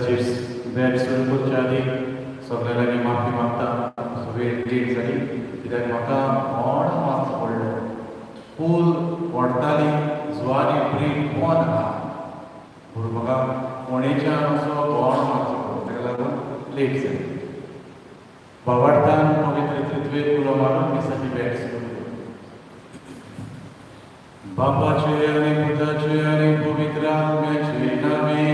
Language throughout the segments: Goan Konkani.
मिसाची भेट सुरू करच्या आदी सगळ्या लागीं माफी मागता. वेळ लेट जाली कित्याक म्हाका कोण मारचो पडलो. पूल पडटाली, जुवारी ब्रीज बंद आहा म्हणून म्हाका फोंडेच्यान असो गोंड मारचो पडलो, ताका लागून लेट जाली. बाबार्थान पवित्र त्रित्वेक उलो मारून मिसाची भेट सुरू केली. बापाचे आनी पुताचे आनी पवित्र आत्म्याचे नावे.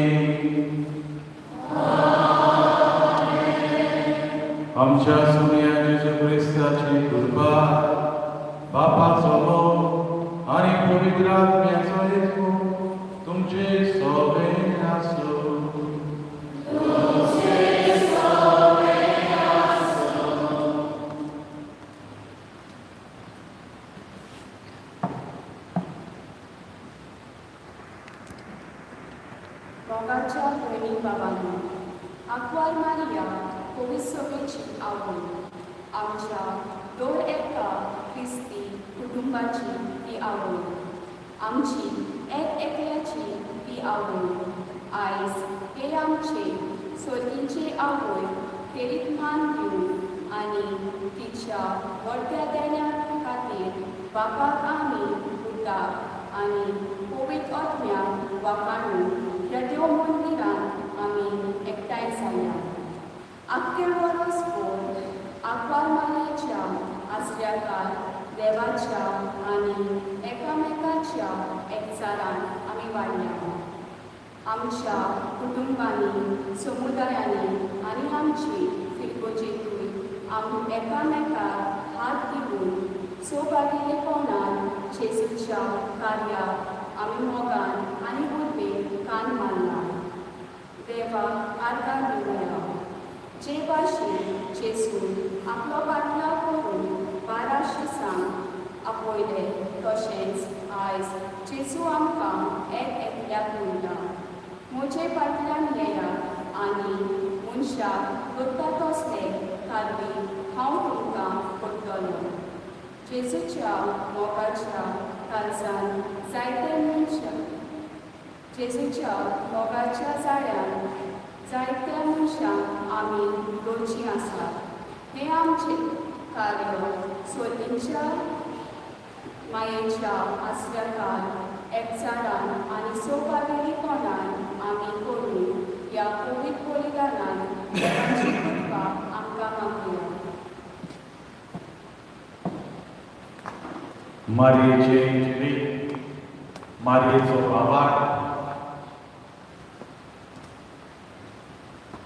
आमच्या सोम्या जेजू क्रिस्ताची कृपा, बापाचो मोग आनी पवित्र आत्म्याचो एकवट तुमचे सोबे आसूं. मोगाच्या भयणी बाबांनो, आंकवार मारिया पवित्र सभेची आवय, आमच्या दर एका क्रिस्ती कुटुंबाची ती आवय, आमची एक एकल्याची ती आवय. आयज हे आमचे सर्गींचे आवय खेरीत मान दिवन आनी तिच्या व्हडल्या देण्या खातीर बापाक आनी पुताक आनी पवित्र आत्म्याक वाखाणून ह्या देव मंदिरांत आमी एकठांय जाल्या. आख्खें वर्सभर आंकवार मारयेच्या आसऱ्याकार देवाच्या आनी एकामेकाच्या एकचारान आमी वाडल्या. आमच्या कुटुंबांनी, समुदायांनी आनी आमची फिरगोजेंतूय आमी एकामेकाक हात दिवन सौभागेलेपणान जेजूच्या कार्याक आमी मोगान आनी उर्बेन कान मारला. देवाक आर्गां दिवया. जे भाशेन जेजून आपलो पाटलाव करून 12 शिसांक आपयले, तशेंच आयज जेजू आमकां एक एकल्याक म्हणटा, म्हजे फाटल्यान येयात आनी मनशाक दोत्ता तसले खारवी हांव तुमकां करतलो. जेजूच्या मोगाच्या काळजान जायते मनशां, जेजूच्या मोगाच्या जाळ्यान जायत्या मनशांक आमी दोवचीं आसात. हें आमचें कार्य सर्गींच्या मायेच्या आसऱ्याकार एकचारान आनी सौभागेलीपणान आमी करून ह्या पवित्र बलिदानान देवाची कृपा आमकां मागुया. मारयेचे जिवीत, मारयेचो भावार्थ,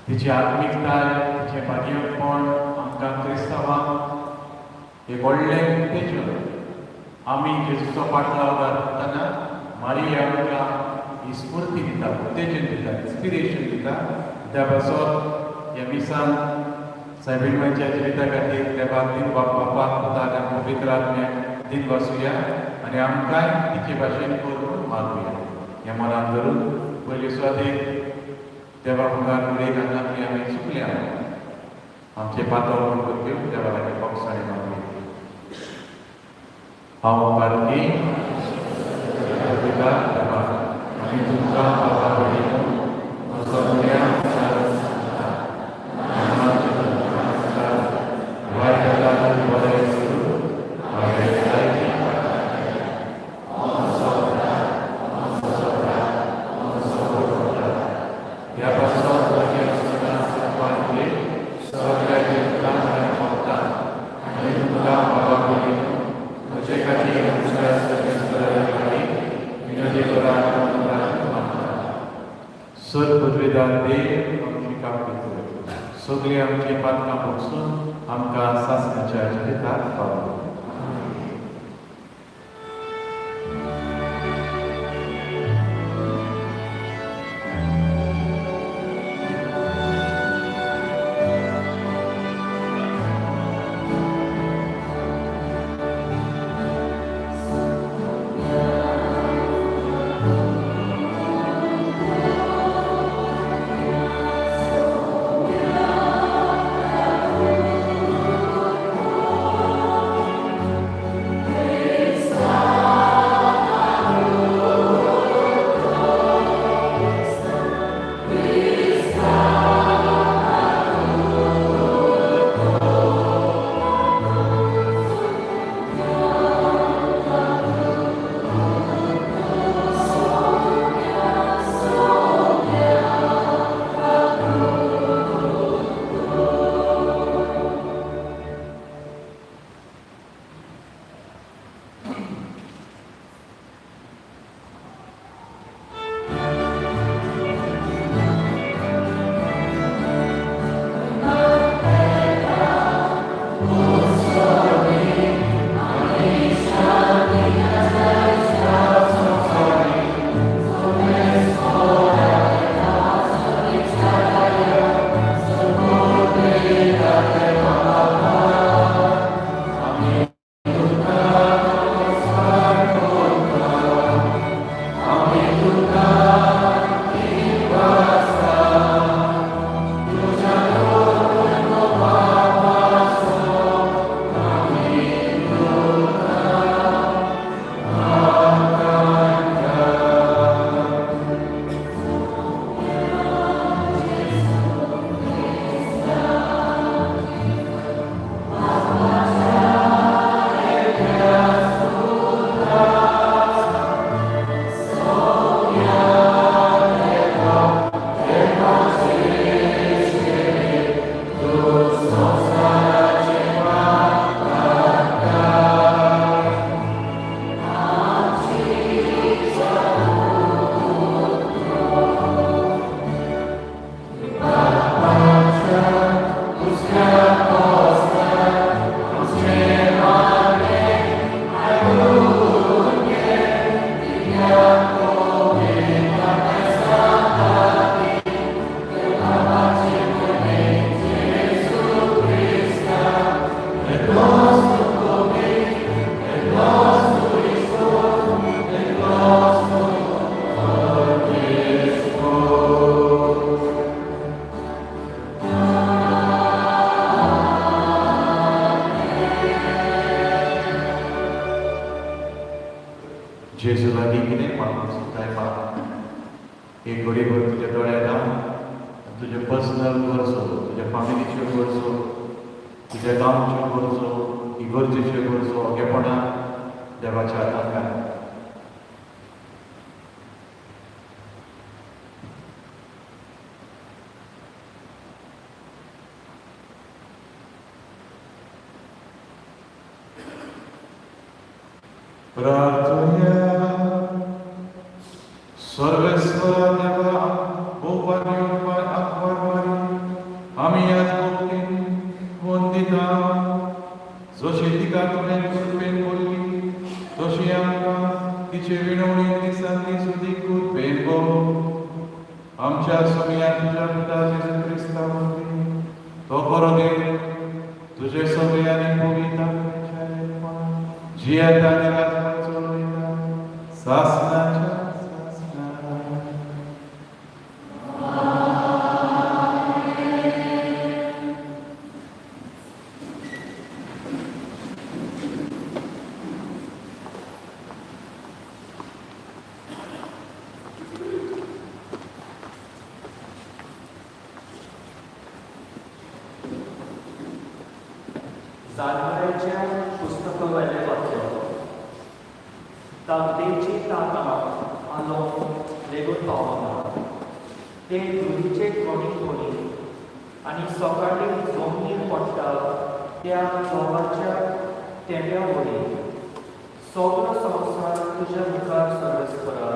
तिची आत्मिकताय, तिचें भाग्यपण आमकां क्रिस्तांवांक एक व्हडलें उत्तेजन. आमी जेजूचो पाटलाव करतना मारिया आमकां ही स्फूर्ती दिता, उत्तेजन दिता, इन्स्पिरेशन दिता. त्या पासत ह्या मिसान सायबीणबायच्या जिविता खातीर देवाक दिन, बापाक, पुताक आनी पवित्र आत्म्याक दिन वासुया आनी आमकांय तिचे भाशेन करून मागुया. ह्या मनान धरून पयले सुवातेर देवा मुखार फुडें घालना की आमी चुकल्या, आमचे पातळ म्हण घेवन देवा लागीं बोगसाणी मागुया. हांव पारखी पिता देवा आनी तुमकां बाबा भयणीनो म्हजो गुन्यांव सांगता. वायट गजाली बरें करून हांवें जायतीं पातकां. ह्या पासून लागीं आसतना सांगपाचे सगळ्याचे आनी भोगता आनी तुमकां बाबा भयणीनो म्हजे खातीर आमच्या सर्वेस्परा लागीं विनंती करात म्हणून मागता. सर पदवेदार देव आमची काकूट सगळीं आमची पातकां भोगसून आमकां सासणाच्या जिविताक पावलो. तुजे पर्सनल गरजो, तुज्या फामिलीच्यो गरजो, तुज्या गांवच्यो गरजो, इगर्जेच्यो गरजो ओगेपणान देवाच्या हातांत घाल. प्रार्थुया. सर्वेस्वरा देवा, भोवपाक आकवार मारी आमी आज भक्तीन वंदिता. जशी तिका तुवें कृपेन बोल्ली, तशी आमकां तिचे विणवणी दिसान दीस अदीक कृपेन भोव. आमच्या सोमया तुज्या पुता जेजू क्रिस्ता वरवीं. तो बरो देव तुजे सगळे आनी पवित्र जियेता आनी राजभार चलयता सासनाच्या सासना. जालमऱ्याच्या पुस्तकावेलें वाचप. ताकदेची तांकां आलोवंक लेगून पावना. ते धुळीचे कोणी कोणी आनी सकाळीं जमनीर पडटा त्या दोगाच्या तेंड्या वरी. सगळो संवसार तुज्या मुखार सर्वेस्परा,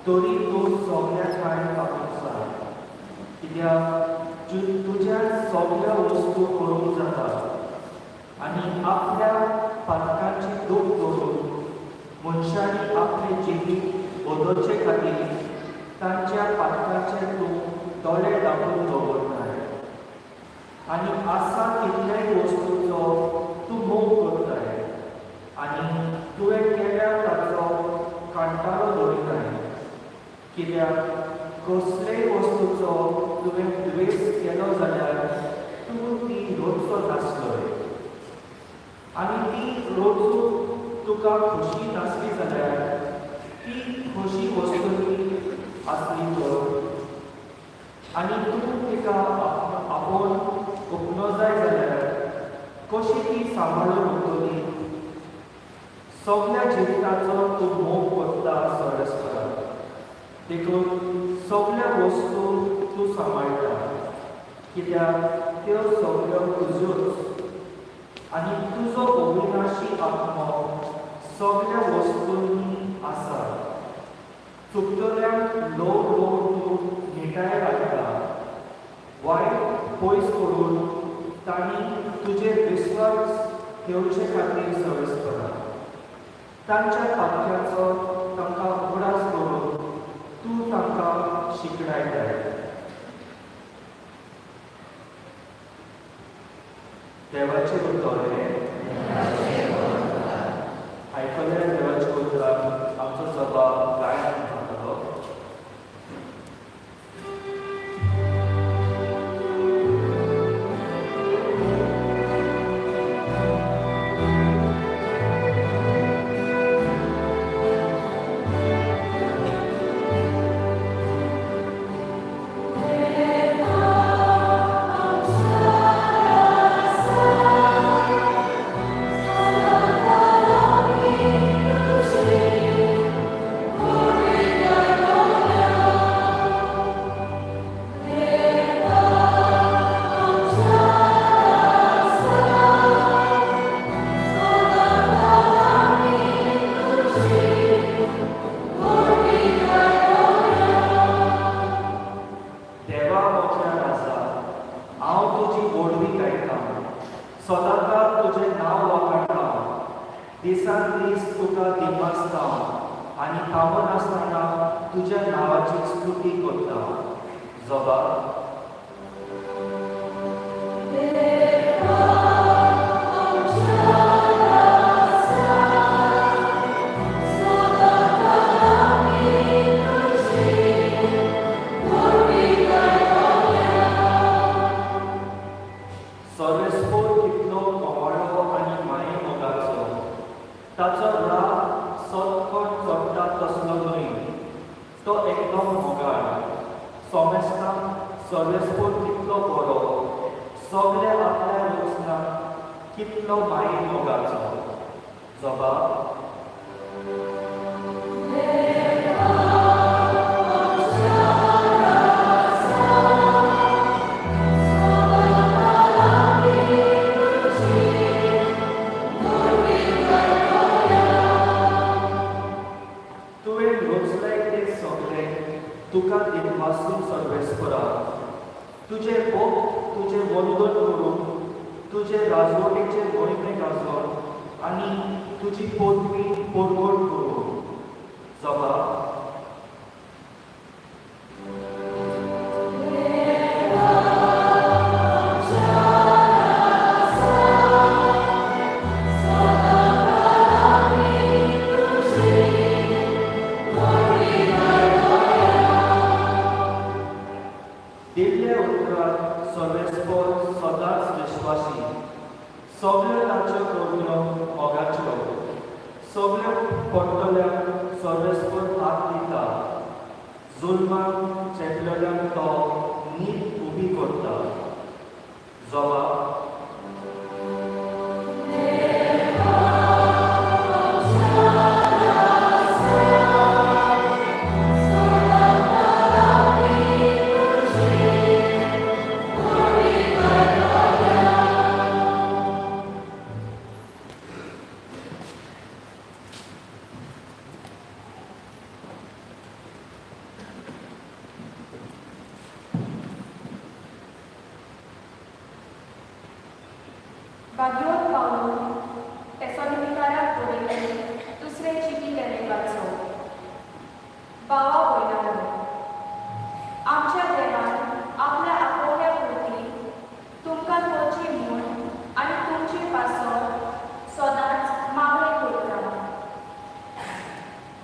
तरी तूं सगळ्या ठांय पावूंक जाय, कित्याक तुज्या सगळ्या वस्तू करूंक जाता. आनी आपल्या पातकांची दूख धरून मनशांनी आपले जिवीत बदलचे खातीर तांच्या पातकांचे तूं दोळे धांपून दवरताय. आनी आसा तितल्याय वस्तूचो तूं मोग करताय आनी तुवें केल्या ताचो कांटाळो दवरिताय, कित्याक कसलेय वस्तूचो तुवें द्वेश केलो जाल्यार तूं ती रोजचो नासलोय. आनी ती रोजूक तुका खोशी नासली जाल्यार ती खोशी वस्तू आसली तर आनी तूं तिका आपोवन उपनो जाय जाल्यार कशी ती सांबाळून उरतली? सगल्या जिविताचो तूं मोग करता सर्वेस्परा, देखून सगल्या वस्तू तूं सांबाळटा, कित्याक त्यो सगळ्यो तुज्योच. आनी तुजो अविनाशी आत्मो सगल्या वस्तूंनी आसा. चुकतल्यांक ल्हव ल्हव तूं निटाय घालता. वायट पयस करून तांणी तुजेर विस्वास घेवचे खातीर सर्वेस्परा, तांच्या पातक्याचो तांकां उगडास करून तूं तांकां शिकडायताय. देवाचें उतर हें. आयकल्या देवाच्या उतराक आमचो जबाब गायन जातलो. देवा मोठ्या राजा, हांव तुजी व्हडवीक गायतां, सदांकाळ तुजें नांव वाखाणटा. दिसान दीस तुका दिमासता आनी थांबनासतना तुज्या नांवाची स्तुती करता. जबाब. सर्वेस्पोर कितलो कवाळो आनी माये मोगाचो! ताचो राग सतखट चडटा तसलो न्हय. तो एकदम मोगाळ, सोमेस्तांक सर्वेस्पोर कितलो बरो, सगल्या आपल्या रचनाक कितलो माये मोगाचो. जबाब. तुवें रचलें तें सगळें तुका दिनवासून सर्वेस्परा. तुजें भक्त तुजें वंदन करून, तुजे राजवटीचे मोहिमे गाजोवन आनी तुजी पदवी परगट करून. जबाब. दिल्ल्या उतराक सर्वेस्पोर सदांच विश्वासी. सगल्यो ताच्यो करण्यो मोगाच्यो. सगल्यो पडटल्यांक सर्वेस्पोर हात दिता. जुलमाक चेपलेल्यांक तो नीत उबी करता. जबाब. बागियोत पावलून तेसोलिकाराक बरयल्ले दुसरे चिटी तेरेकाचो. भावा भयणांनो, आमच्या देवान आपल्या आपोवण्या पुरती तुमकां करची म्हूण आनी तुमचे पासत सदांच मागणें करता.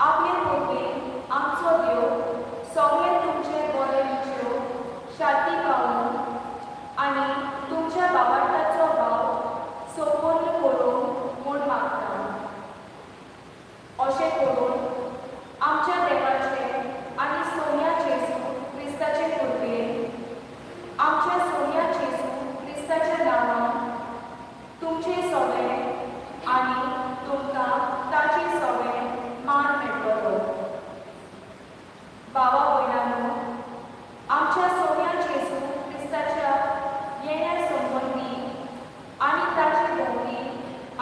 आपले कृपेन आमचो देव सगळे तुमचे बरे विच्यो शांती पावून आनी तुमच्या भावार्थाचो वाव संपूर्ण करूंक म्हूण मागता. अशें करून आमच्या देवाचे आनी सोम्या जेजू क्रिस्ताचे कृपेन, आमच्या सोम्या जेजू क्रिस्ताच्या नांवान तुमचे सगळे आनी तुमकां ताचे सगळे मान मेळटलो. भावा भयणांनो, आमच्या सोम्या जेजू क्रिस्ताच्या येण्या संबंदी आनी ताचे भोंवती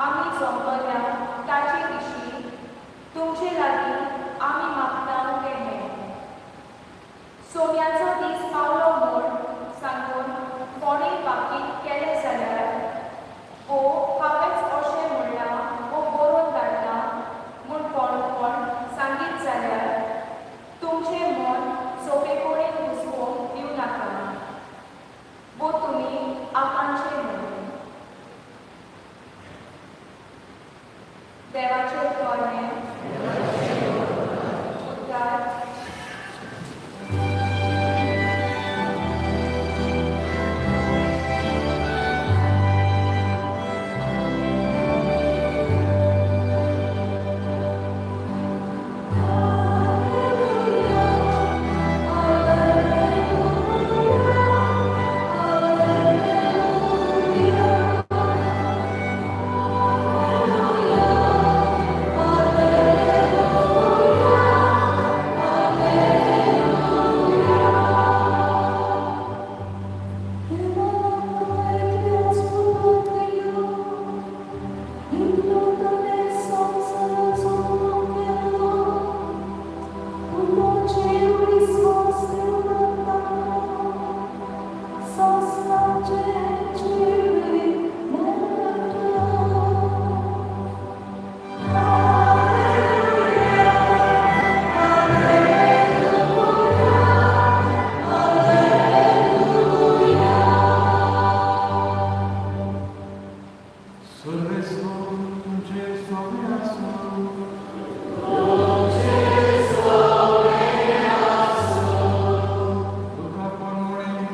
आमी जमतल्या ताचे विशीं तुमचे लागीं आमी मागता तें हें: सोम्याचो दीस पावलो म्हूण सांगून कोणेय भाकीत केलें जाल्यार, वो हांवेंच अशें म्हणलां वो बरोवन धाडलां म्हूण कोण कोण सांगीत जाल्यार, तुमचें मन सोंपे कडेन घुसपोवंक दिवं नाका वो तुमी आकांचे न्हय. देवाचें उपकार हें. उपकार. सर्वेस्पोर तुमचे सोबे आसूं. तुका प्रमाणे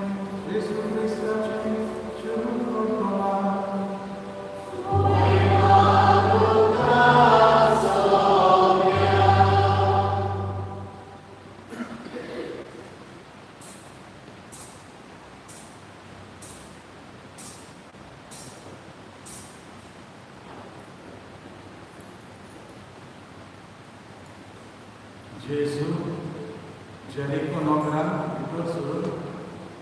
येशू क्रिस्ताचे सुरू करतला. जेजू जेरिको नगरांत भितर सरून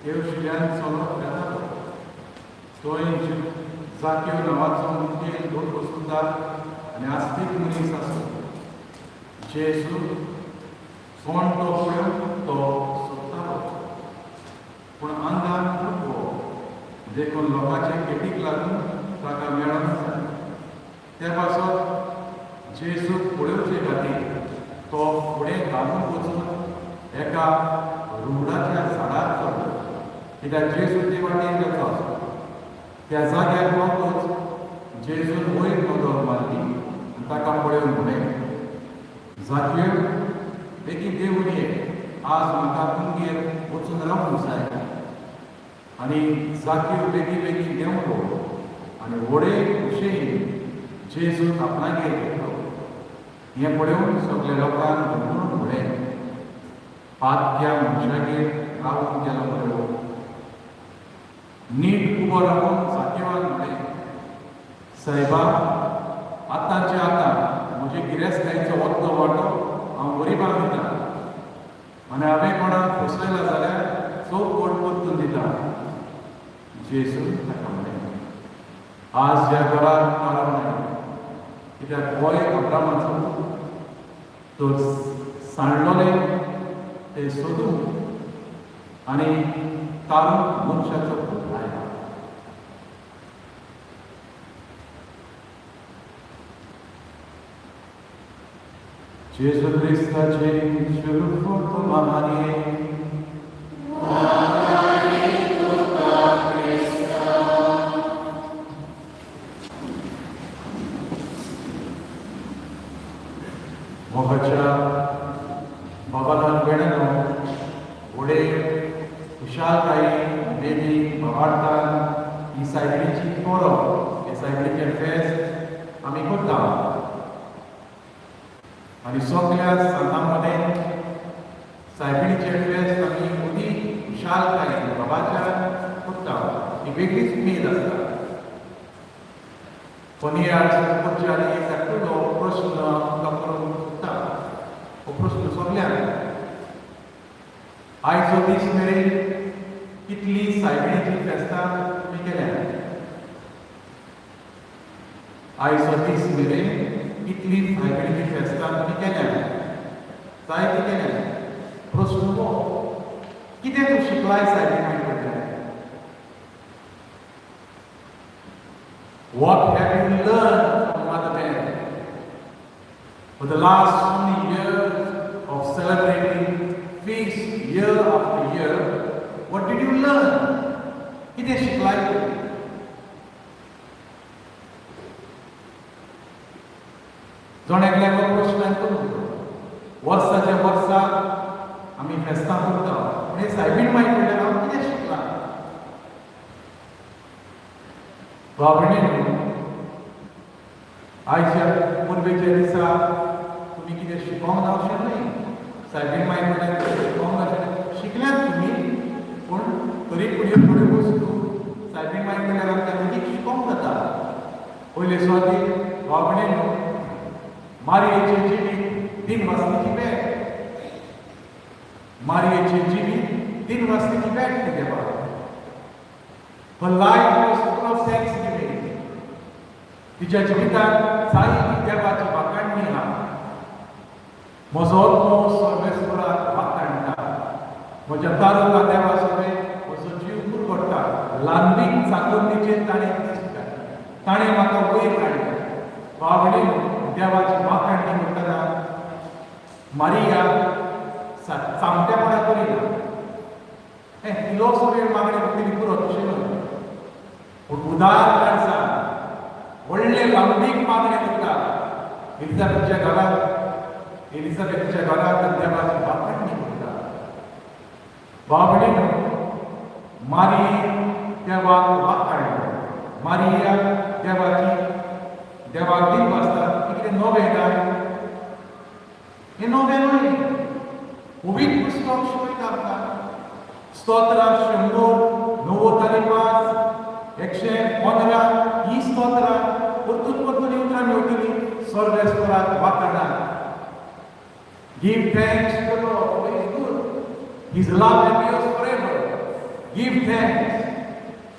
तेवशिल्यान चलत वेतालो. थंय जाक्यो नांवाचो मुखेल दोन वसुंदार आनी आस्तीक मनीस आसलो. जेजू कोण तो पळोवन तो सोदतालो, पूण आंगान कुटवो देखून लोकांचे केटीक लागून ताका मेळना जालें. त्या पासत जेजूक पळोवचे खातीर तो फुडें धांवून वचून एका रुमडाच्या झाडार चडलो, कित्याक जेजू ते वाटेन वता आसलो. त्या जाग्यार पावतच जेजून वयर नदर मारली आनी ताका पळोवन म्हणलें, "जाक्यो, बेगीन देंवून ये, आज म्हाका तुमगेर वचून रावूंक जाय." आनी जाक्यो बेगीन बेगीन देंवलो आनी व्हडे खुशेन जेजून आपणागेर घेतलो. हें पळोवन सगल्या लोकांक म्हणून म्हणलें, "पातक्या मनशागेर रावूंक गेलो मरे हो." नीट उबो रावून जाकेवान म्हणलें, "सायबा, आतांचे आतां म्हजे गिरेस्तकायेचो अर्दो वांटो हांव गरिबांक दिता आनी हांवें कोणाक फसयला जाल्यार चौपट परतून दिता." जेजून ताका म्हणलें, "आज ह्या घरात तारण आयलें, कित्याक होय अब्रामाचो पूत. तर सांडलोले ते सोदूंक आनी तारूंक मनशाचो पूत आयला." जेजू क्रिस्ताचे शुभ माने. मोगाच्या बाबालाल भयणांनो, व्हडे खुशालकायेन, उमेदीन, भावार्थान ही सायबिणीची परब, हे सायबिणीचें फेस्त आमी करता. आनी सगल्या सांतां मदें सायबिणीचें फेस्त आमी अदीक खुशालकायेन बाबाच्या करता. ही वेगळीच उमेद आसता. पनियार करच्या आनी एक धाकटुलो प्रश्न तुमकां करूंक सोदता. हो प्रश्न सगल्यांक, आयचो दीस मेरेन कितली सायबिणीची फेस्तां तुमी केल्या? आयचो दीस मेरेन कितली सायबिणीची फेस्तां तुमी केल्या? जायती केल्या. प्रश्न हो, कितें तूं शिकलाय सायबिणी कडल्यान? What have you learned from Mother Mary? For the last so many years of celebrating feast year after year, what did you learn? कितें शिकलाय तूं? जण एकल्याक हो प्रश्न करूंक. वर्साच्या वर्सा आमी फेस्तां करता, पूण हे सायबीण माई कडल्यान हांव कितें शिकलां? भाव भयणींनो, आयच्या परबेच्या दिसा तुमी कितें शिकोंक ना अशें न्हय, सायबीण माई कडल्यान कितें शिकोंक ना अशें. शिकल्यात तुमी, पूण तरी फुडें थोड्यो वस्तू सायबीण माई कडल्यान आमकां अदीक शिकोंक जाता. पयले सुवातेर, भाव भयणींनो, मारयेचें जिवीत तीन वाजतीची भेट. मारयेचें जिवीत तीन वाजतीची भेट ती देवाक. Her life was full of thanksgiving. तिच्या जिवितांत जायती देवाची वाखाणणी आहा. "म्हजो आत्मो सर्वेस्वराक वाखाणटा, म्हज्या तारुका देवा सवें म्हजो जीव गुरगुट्टा. ल्हानवीक चाकोरणीचेर ताणें दीस घातले, ताणें म्हाका वयर काडलें." भाव, देवाची वाखाणणी करतना मारिया चामटेपणा करिना. हे इल्लोसो वेळ मागणें करतली पुरो, तशें न्हय, पूण उदार काळजान व्हडलें लांबीक मागणें करता. एलिझाबेथच्या घरात, एलिझाबेथच्या घरात देवाची वाखाणणी करता. भाव भयणीनो, मारी देवाक वाखाणलो. मारिया देवाची, देवाक दीप आसता. ती कितें नवें काय? हें नवें न्हय. पवित्र पुस्तक शिकयता आमकां. स्तोत्रां 195, 115 ही स्तोत्रां परतून परतून ही उतरां मेळटली, सर्वेस्वराक वाखाणा. Give thanks to the Lord, for He is good. His love endures forever. Give thanks.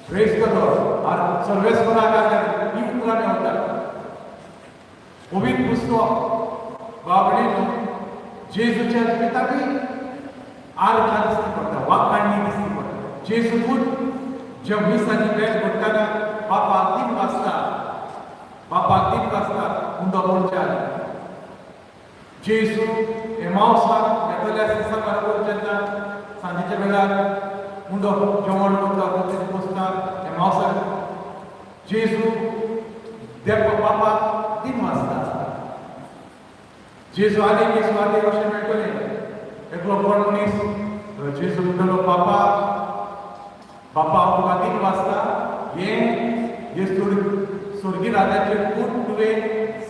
Praise the Lord. आर सर्वेस्पराक ही उतरां मेळटा. पवित्र पुस्तक बाबडीनो जेजूच्या जिविताकय आर्गां दिसती पडटा, वाखाणणी दिसती पडटा. जेजू खूद जेव मिसाची भेट करतना बापाक 3 वाजता, बापाक 3 वाजता उंडो पडच्या. जेजू एमावसाक येतल्या दिसा बरोबर जेन्ना सांजेच्या वेळार उंडो जेवण करता, बसता एमावसाक, जेजू देव बापाक 3 वाजता. जेजू आनी जेजू आनी अशें मेळटलें. एकलो कोण मनीस जेजू म्हणटलो, बापा बापा, हांव तुका 3 वाजता हें हे स्वर्गी राजाचे कूट तुवें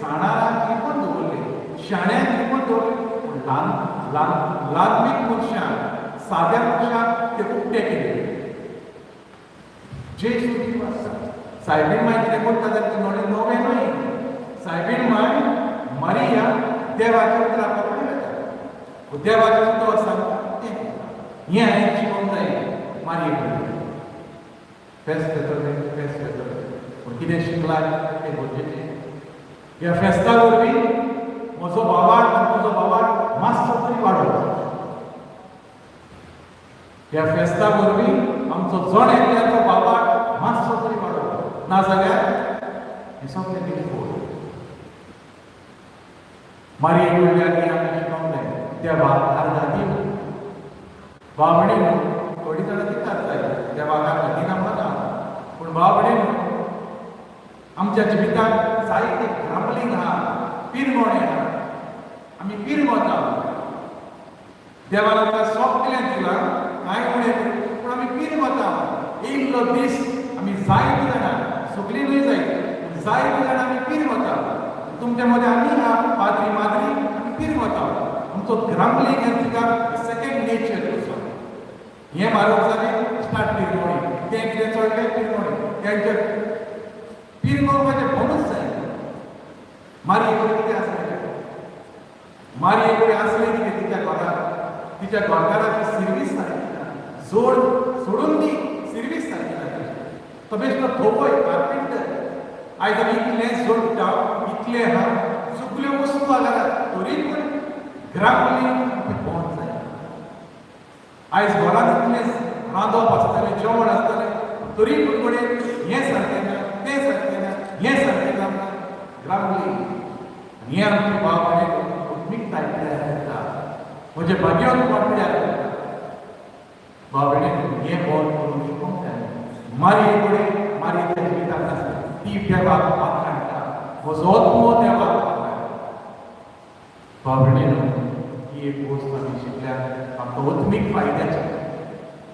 साणाराक लिपून दवरले, शाण्याक लिपून दवरले, पूण ल्हान ल्हान ल्हानवीक मनशांक, साद्या मनशांक ते उक्ते केले. जेजू 3 वाजता. सायबीण माय कितें करता जाल्यार ती नोडें नवें न्हय. सायबीण माय मारिया देवाच्या उतरां प्रमाणे वता, देवाचें उतर सांगता तें हें हांवें शिकोवंक जाय मारये कडेन. फेस्त येतलें, फेस्त येतलें, पूण कितें शिकलां तें गरजेचें. ह्या फेस्ता वरवीं म्हजो भावार्थ आनी तुजो भावार्थ मातसो तरी वाडोवचो. ह्या फेस्ता वरवीं आमचो जण एकल्याचो भावार्थ मातसो तरी वाडोवचो, नाजाल्यार हें सगळें कितें. मारये कडल्यान आमी शिकोवंक जाय देवाक आर्गां दिवन. बावडीन थोडीं जाणां दितात जाय देवाक आर्गां दिना म्हणना, पूण बावडीन आमच्या जिवितांत जायते ग्रामलींग आहा, पिरगोणे आहा. आमी पिरगोता. देवान आमकां सगळें दिलां, कांय उणें, पूण आमी पिरगोता. इल्लो दीस आमी जायतीं जाणां, सगळीं न्हय जायत, पूण जायतीं जाणां आमी पिरगोता. तुमच्या मदें आमी आहा, पाद्री माद्री, आमी पिरगोता. आमचो ग्रामलींग हें तुका सेकंड नेचर कसो. हें म्हारग जालें, स्टार्ट पिरगोणी. तें कितें चडलें, पिरगोणी. तेंचे पिरगोवपाचें बनूच जाय. मारये कडेन कितें आसलें? मारये कडेन आसलें कितें तिच्या घरांत? तिच्या घरकाराची सिर्वीस सारकी ना. जोड सोडून दी, सिर्वीस सारकी ना. तो बेश्टो थोवय कार्पेंटर. आयज आमी इतलें जोडटा, इतलें आहा, सगल्यो वस्तू आहा, तरी पूण ग्रामली बंद जाय. आयज घरांत इतलें रांदप आसतलें, जेवण आसतलें, तरी पूण कडेन हें सारकें ना, तें सारकें ना, हें सारकें ना, ग्रामली. आनी हें आमचे भाव भयणी आत्मिकताय तयार करता, म्हजें भाग्यवंतपण तयार करता. भाव भयणी, हें बरें करूंक शिकोवंक जाय. मारये कडेन, मारयेच्या जिवितांत आसता ती देवाक वाखाणटा, म्हजो आत्मो देवाक वाखाणटा. भाव भयणीनो, ही एक गोश्ट आमी शिकल्यार आमकां आत्मीक फायद्याची.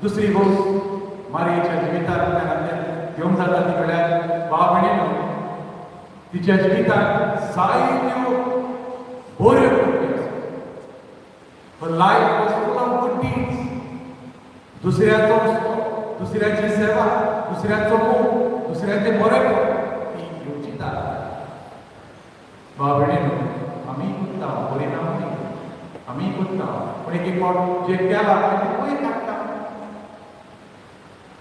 दुसरी गोश्ट मारयेच्या जिवितांतल्यान आमचें घेवंक जाता ती म्हळ्यार, भाव भयणीनो, तिच्या जिवितांत जायत्यो बऱ्यो कृती आसा. Her life was full of good deeds. दुसऱ्याचो हुस्को, दुसऱ्याची सेवा, दुसऱ्याचो मोग, दुसऱ्याचें बरेपण ती येवजिता. भाव भयणीनो, आमी करता, बरी ना न्ही, आमी करता, पूण एक एक फावट जें केलां पळय तें वयर काडटा.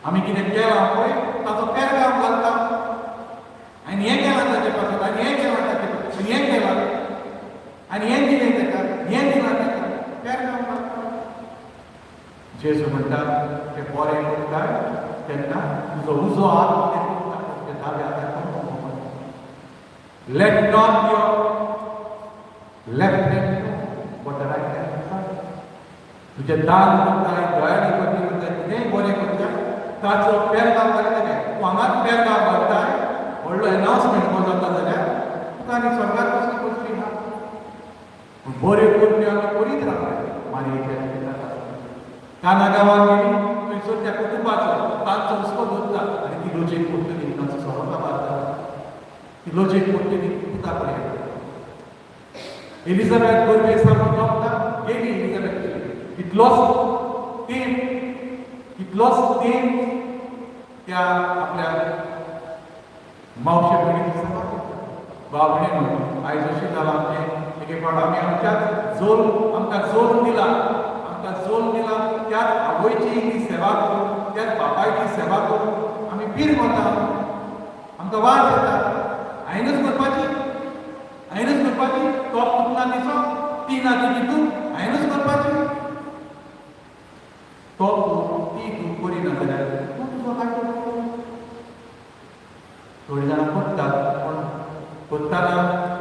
आमी कितें केलां पळय ताचो पेरगांव घालता, आनी हें केलां ताचे पासून, आनी हें केलां ताचे पासून, हें केलां आनी हें दिलें ताका, हें दिलां ताका, पेरगांव घालता. जेजू म्हणटा, ते बरें करताय तेन्ना तुजो उजो हात कितें करता ते दाव्या हाताक. Let not your left hand know what the right hand does. तुजें दान करताय, दयाळी करणी करताय, कितेंय बरें करताय, ताचो पेरगांव घालता. काय तूं हांगाच पेरगांव घालताय, व्हडलो एनावन्समेंट जाता जाल्यार तुका आनी स्वर्गार कसली कसली ना. पूण बऱ्यो करण्यो आमी करीत रावले. मारयेच्या जिवितांत काना गांवांत गेली, थंयसर त्या कुटुंबाचो तांचो हुस्को दवरता आनी ती लोजेक पडटली, तांचो सरोका मारता. ती लोजेक पडटली, पुता कडेन एलिझाबेथ गोरवे सामको जमता गेली. एलिझाबेथ कितलोच तेंप, कितलोच तेंप त्या आपल्या मावशे भयणीची सेवा करता. भाव भयणीनो, आयज अशें जालां आमचें. एक एक फावट आमी आमच्याच जोल, आमकां जोल दिला, आमकां जोल दिला त्याच आवयची ती सेवा करून, त्याच बापायची सेवा करून आमी पीर वता, आमकां वाज येता. हांवेनूच करपाची, हांवेनूच करपाची. तो पूत ना तिचो, ती ना तिची तूं, हांवेनूच करपाची. तो पूत ती तूं करिना जाल्यार तूं तुजो काय करतलो? थोडीं जाणां करतात, पूण करतना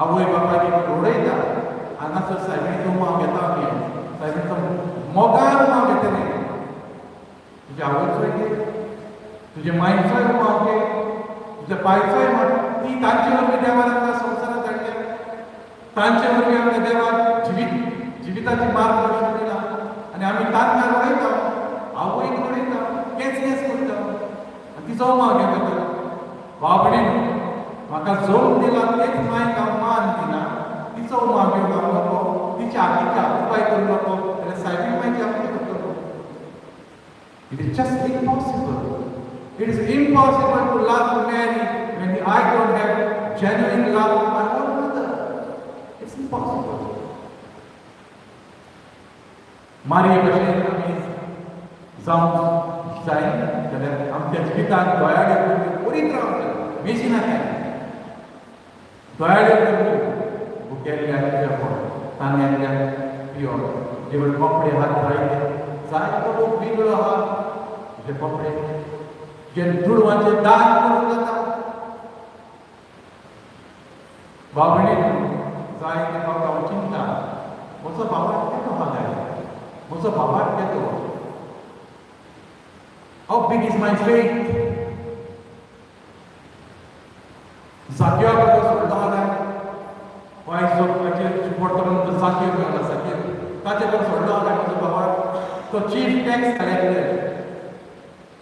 आवय बापायक रडयता. हांगासर सायबिणीचो उमाव घेता आमी, सायबिणीचो मोगान उमाव घेतले. तुज्या आवयचोय घे, तुज्या मायचोय उमाव घे, तुज्या पायचोय उमाव. ती तांचे वरवीं देवान आमकां संवसारांत धाडल्या, तांचे वरवीं आमकां देवान जिविताची मार्गदर्शन दिलां आनी आमी तांकां रडयता, आवयक रडयता, केच केच करता आनी तिचो उमाव घेता. बाबडीन म्हाका जोड दिला तेच मायक हांव मान दिना, तिचो उमाव घेवंक हांव नको, तिच्या आतीच्या उपाय करूं नको जाल्यार सायबीण मायची हांव कितें करतलो? It is just impossible. It is impossible to love Mary when I don't have genuine love for my own mother. It's impossible. मारये भशेन आमी जावंक जाय जाल्यार आमच्या जिवितांत दोयाळे करीत रावंक मेजी नाका. दोयाळे भुकेल्ल्याक जेवण, तान्यांतल्याक पिवन, जेवण, कपडे हात जायते जायतो लोक वेगळो आहा. तुजे कपडे, तुजे दुडवांचें दान करूंक जाता. बाबणी, जायते फावट हांव चिंता, म्हजो बाबा केदो आहा काय, म्हजो बाबा केदो. How big is my faith? जाग्याक सोडलो आहा काय? वायज जो पडटा म्हणून जाकीर मेळटा, जाकीर ताचे बरोबर सोडलो आहा काय म्हजो बाबा? तो chief tax collector,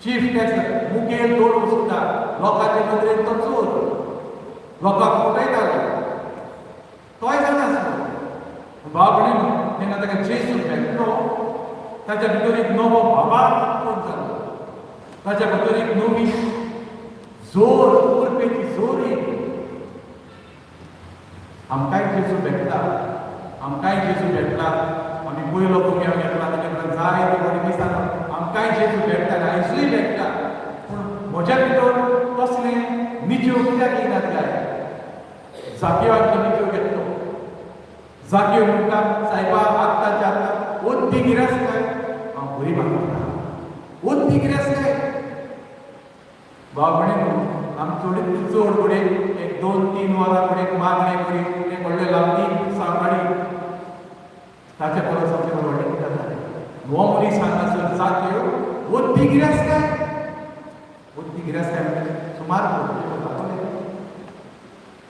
chief tax, मुखेल दोन वसुलदार. लोकांचे नदरेन तो चोर, लोकांक फटयतालो, तोय जाणा आसलो. बाबडी, जेन्ना ताका जेजू भेटलो, ताच्या भितर एक नवो बाबा उत्पन्न जालो. ताच्या भितर एक नवी जोर, उर्बेची जोर येयली. आमकांय जेजू भेटला, आमकांय जेजू भेटला. आमी पयलो कोमयाव घेतला, ताचे उपरांत जायते फावटी मिसाक आमकांय जेजू भेटता, आयजूय भेटता. पूण म्हज्या भितर तसलें निच्यो कित्याक येयनात काय? जाकिवान तो निच्यो घेतलो. जाकीव म्हणटा, सायबा, आत्ताच्या आत्ता ओद्दी गिरेस्त काय हांव गरीबाक दिता, ओद्दी गिरेस्त काय. बाबणे, आमी चोडीत चड फुडें एक 2-3 वरां फुडें मागणें करी, एक व्हडलें लांबी सांगाडी, ताचे परस आमचें व्हडलें कितें जालें? हो मनीस हांगासर जात्यो ओद्दी गिरेस्त काय, ओद्दी गिरेस्त काय म्हणजे सुमार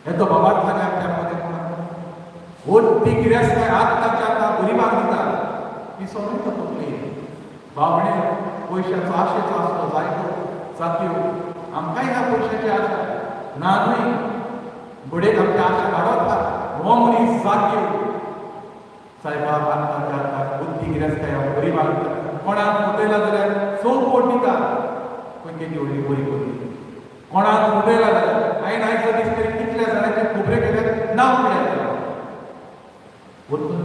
हे तो बाबा थाने आमच्या मदें ओद्दी गिरेस्त काय आत्ताच्या आत्ता गरिबाक दिता. ही सगळी तो तकली. बाबणे, पयशाचो आशेचो आसलो जायतो जात्यो. आमकांय ह्या पयशाची आशा ना न्हय, घडयेक आमची आशा वाडोता. हो मनीस जात्यो, सायबा, आत्ताच्या आत्ता बुद्धी गिरेस्त हांव गरिबाक दिता, कोणाक फटयला जाल्यार चौपोट दिता. खंय केदी व्हडली बरी करी. कोणाक फटयला जाल्यार, हांवें आयचो दीस तरी कितल्या जाणांचे खबरे केल्यार नांव पडल्यार वचून.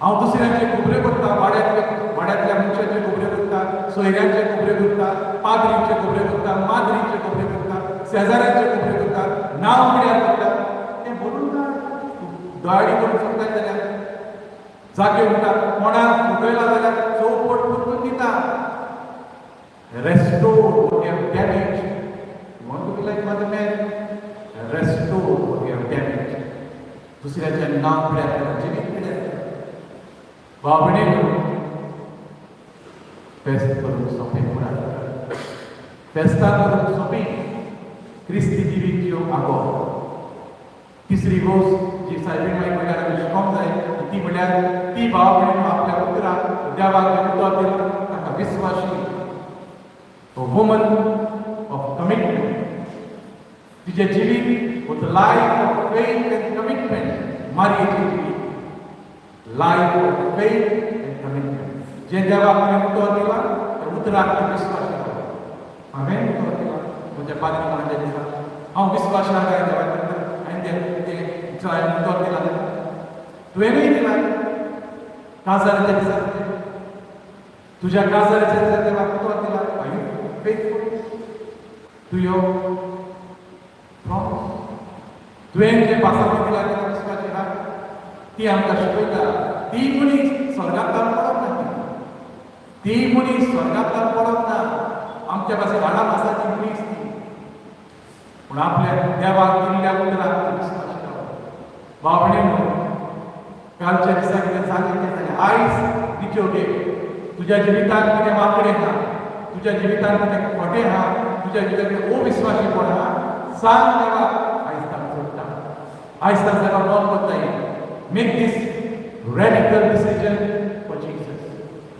हांव दुसऱ्यांचे खबरे करता, वाड्यातल्या मनशाचे खबरे करता, सोयऱ्यांचे खबरे करता, पाद्रींचे खबरे करता, माद्रींचे खबरे करता, शेजाऱ्यांचे खबरे करता, नांव पिड्यार करता. तें बरोबर ना. दोयाडी करूंक शकता जाल्यार जागे म्हणटा, कोणाक फटयला जाल्यार चौपट परतून दिता. Restore what you have damaged. You want to be like Mother Mary? Restore what you have damaged. दुसऱ्याचे नांव पिड्यार केलां, जिवीत पिड्यार केलां. बाबणे, फेस्त करूंक सोंपें फुडार, फेस्तां करूंक सोंपें, क्रिस्ती जिवीत जिवंक आगो. तिसरी गोश्ट जी सायबीण माई म्हणल्यार आमी शिकोंक जाय, ती म्हणल्यार ती भाव भयणीन आपल्या उतराक, देवाक जें उतर दिलां ताका विस्वाशी, वुमन ऑफ कमिटमेंट. तिचें जिवीत was a life of faith and commitment. मारियेचें जिवीत life of faith and commitment. जें देवाक हांवें उतर दिलां त्या उतराक ती विस्वास. हांवें उतर दिलां म्हज्या पाद्री म्हणाच्या दिसा, हांव विस्वास काय देवाक? हांवें ते ते हांवें उतर दिलां, तुवेंनूय दिलां. काजाराच्या दिसा, तुज्या काजाराच्या दिसा देवाक उतर दिलां. Are you faithful to your promise? तुवें जें पासांनी दिलां तेका विस्वासी आहा. ती आमकां शिकयता, ती मनीस स्वर्गांत पडप ना, ती मनीस स्वर्गांत पडप ना. आमच्या पासून हाडां मासाची मनीस ती, पूण आपल्या देवाक दिल्ल्या उतराक ती विस्वास. बाबणे, कालच्या दिसा कितें जालें तें जालें. आयज निचेव घे. तुज्या जिवितांत कितें वांकडें आहा, तुज्या जिवितांत कितें खोटें आहा, तुज्या जिवितांत कितें अविस्वासीपण आहा, सांग देवाक. आयज तांकां सोडटा, आयज तांकां जाका मन करता. Make this radical decision for Jesus.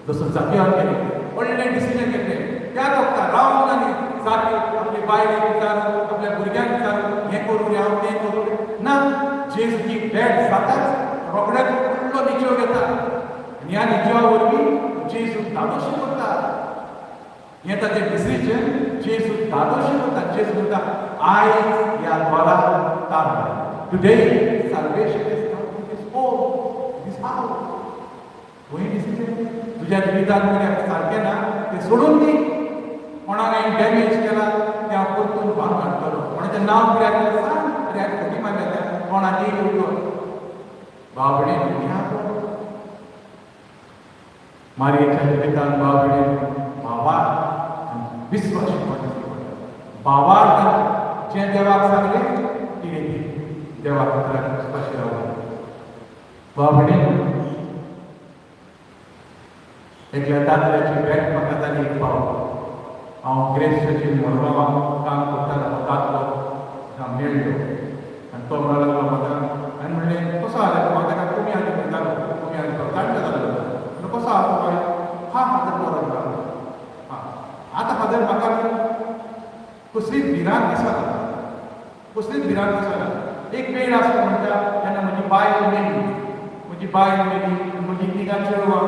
जसो जाकियान केलें, व्हडलें डिसिजन घेतलें. त्या वखता रावून आनी जाकी आपली बायलेक विचारून, आपल्या भुरग्यांक विचारून, हें करूं रे हांव, तें करूं रे, ना. जेजूची भेट जाताच रोखडेच व्हडलो निचेव घेता आनी ह्या निचेवा वरवीं जेजू धादोशी करता. हें ताचें डिसिजन जेजू धादोशी करता. जेजू म्हणटा, आयज ह्या घरा तारण. Today salvation is come to this home, this house. तुवें डिसिजन, तुज्या जिवितांत कितें सारकें ना तें सोडून दी. कोणाक हांवें डॅमेज केला तें हांव परतून बांदून हाडटलो. कोणाचें नांव कित्याक केलें सांग. आरे, हांवें फटी मारल्या त्या कोणाक एक उतर. बाबडे, मारयेच्या जिवितांत बाबडे भावार्थ, विस्वास. भावार्थ जें देवाक सांगलें तिणें ती देवाक उतराक विस्वाशी रावली. बाबडे, एकल्या दादल्याची भेट म्हाका जाली एक फावट. हांव ग्रेस चर्चीन मडगांवां काम करताना हो दादलो म्हाका मेळ्ळो आनी तो म्हणूंक लागलो म्हाका. हांवें म्हणलें, कसो आहा तूं? हांव ताका कमी आनी म्हणटालो, कमी आनी तो जाणटो जाल्लो. म्हणलें, कसो आहा तूं? हांवें हा फादर, बरो म्हणटा. हां, आतां फादर म्हाका कसलीच भिरांत दिसना, कसलीच भिरांत दिसना. एक वेळ आसलो म्हणटा तेन्ना म्हजी बायल मेली, म्हजी बायल मेली, म्हजी तिगां चेडवां,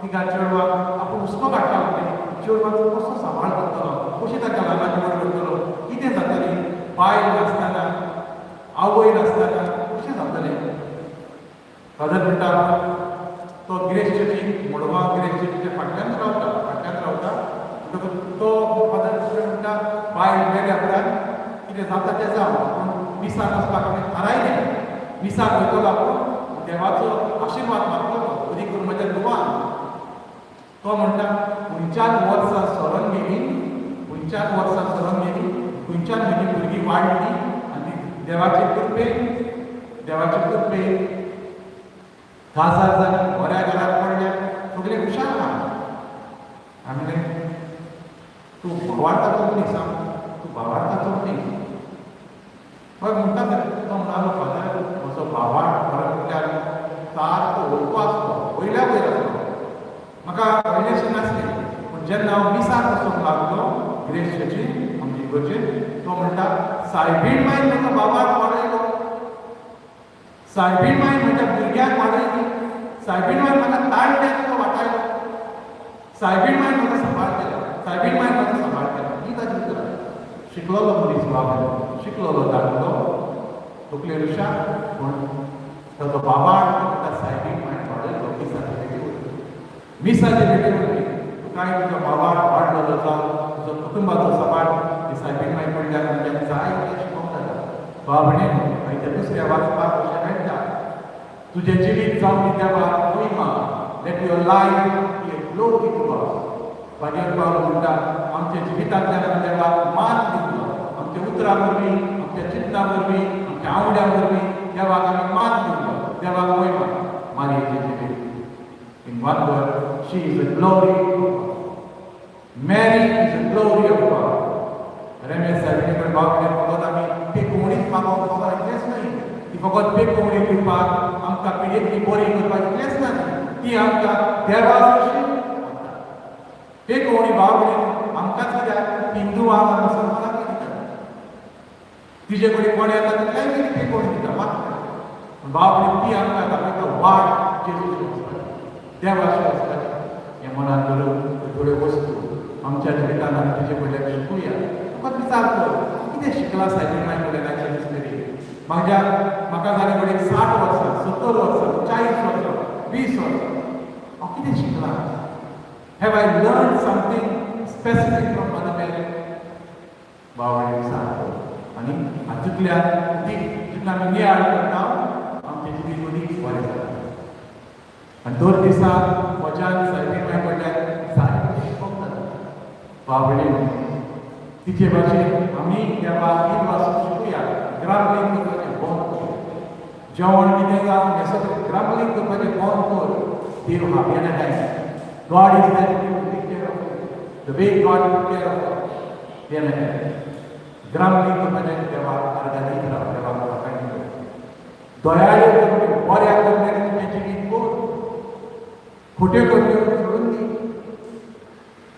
तिगां चेडवां. आपूण हुस्को काडटालो ते चेडवांचो कसो सांबाळ करतलो, कशी ताका ल्हानाची व्हड करतलो, कितें जातलें, बायल नासतना, आवय नासतना कशें जातलें. फादर म्हणटा, तो गिरेश चर्चीक, मडगांव गिरेश चर्चीच्या फाटल्यान रावता, फाटल्यान रावता. म्हणटकूच तो फादर दुसरें म्हणटा, बायल मेल्या उपरांत कितें जाता तें जावं, पूण मिसाक वचपाक आमी थारायलें. मिसाक वयतलो आपूण, देवाचो आशिर्वाद मागतलो, बरी करून म्हज्या धुवान. तो म्हणटा, खंयच्यान वर्सां सरून गेली, खंयच्यान वर्सां सरून गेली, खंयच्यान म्हजी भुरगीं वाडली आनी देवाचे कृपेन, देवाचे कृपेन काजार जाली, बऱ्या घरात पडल्या, सगळे हुशार आहा. आमी तूं भावार्थाचो मनीस सांग, तूं भावार्थाचो मनीस. हय म्हणटा तो म्हणालो, फादर, म्हजो भावार्थ खरें म्हटल्यार सारको हलको आसलो, वयल्या वयर आसलो. म्हाका व्हडलेंशें नासलें, पूण जेन्ना हांव मिसाक वचूंक लागलो ग्रेस चर्चीन, आमची इगर्जेन, तो म्हणटा, सायबीण मायन म्हजो भावार्थ वाडयलो, सायबीण मायन म्हज्या भुरग्यांक वाडयली, सायबीण मायन म्हाका ताळट्याक वाटायलो, सायबीण मायन म्हाका सांबाळ केलो, सायबीण मायन म्हाका सांबाळ केलो. ही ताजी उतरां. शिकलोलो मनीस बाबा, शिकलोलो दाखलो, तकले हुशार, पूण ताजो बाबा ताका सायबीण मायन वाडयलो. मिसाचे भेटी वरवीं, मिसाचे भेटी वरवीं तुकाय तुजो बाबा वाडलेलो जावं, तुजो कुटुंबाचो सांबाळ ती सायबीण माय कडल्यान आमच्यान जाय तें शिकोवंक जाता. बाबणे, मागीर त्या दुसऱ्या वाचपाक अशें मेळटा, तुजें जिवीत जावं दी देवाक महिमा. Let your life be a glory to God. भाजयेर पावलो म्हणटा, आमच्या जिवितांतल्यान आमी देवाक मान दितलो. आमच्या उतरां वरवीं, आमच्या चिंतना वरवीं, आमच्या आंवड्या वरवीं देवाक आमी मान दितलो, देवाक महिमा. मारियेचें जिवीत, in one word, she is a glory of God. Mary is a glory of God. Ramesh साहेब कडेन बाबले फकत आमी पेकोवणीच मागोवंक फकत इतलेंच न्हय. ती फकत पेकोवणी दिवपाक, आमकां पिडेंतली बरी करपाक इतलेंच ना, ती आमकां देवा सरशी पेकोवणी. बाबले आमकांच कित्याक, हिंदुवांक आनी मुसलमानांक दिता. तिजे कडेन कोण येता तितल्याय ती पेकोवणी दिता, मागता. पूण बाबले, ती आमकां दाखयता वाट जेजूची वचपाची, देवाची वचपाची. हें मनात धरून थोड्यो वस्तू आमच्या जिवितांत आमी तिचे कडल्यान शिकूया. फकत विचार कर, कितें शिकला सायबीण माय कडल्यान आयच्या दीस मेरेन? म्हाज्या म्हाका जालें घडये 60 वर्सां, 70 वर्सां, 40 वर्सां, 20 वर्सां, हांव कितें शिकलां? Have I learn something specific from Mother Mary? Bawade सांगतो आनी हातूंतल्यान उदीक जितलें आमी नियाळ करता, आमचें जिवीत उदीक बरें जाता. आनी दर दिसा म्हज्यान सायबीण माय कडल्यान सारकें शिकोवंक जाता. बावडे तिचे भाशेन आमी देवा वासून शिकूया. ग्रामलींग करपाचें बंद कर. जेवण कितें जावं, न्हेसप, ग्रामलींग करपाचें बंद कर. देव हांवें काय, God is there to take care of you. The way God took care of us. देणे ग्रामलींग करपाचें, देवाक आर्गां दीत राव, देवाक लोकांनी कर, दयाळ्यो करण्यो, बऱ्या करण्यांनी तुजें जिवीत कर, खोट्यो करण्यो सोडून दी.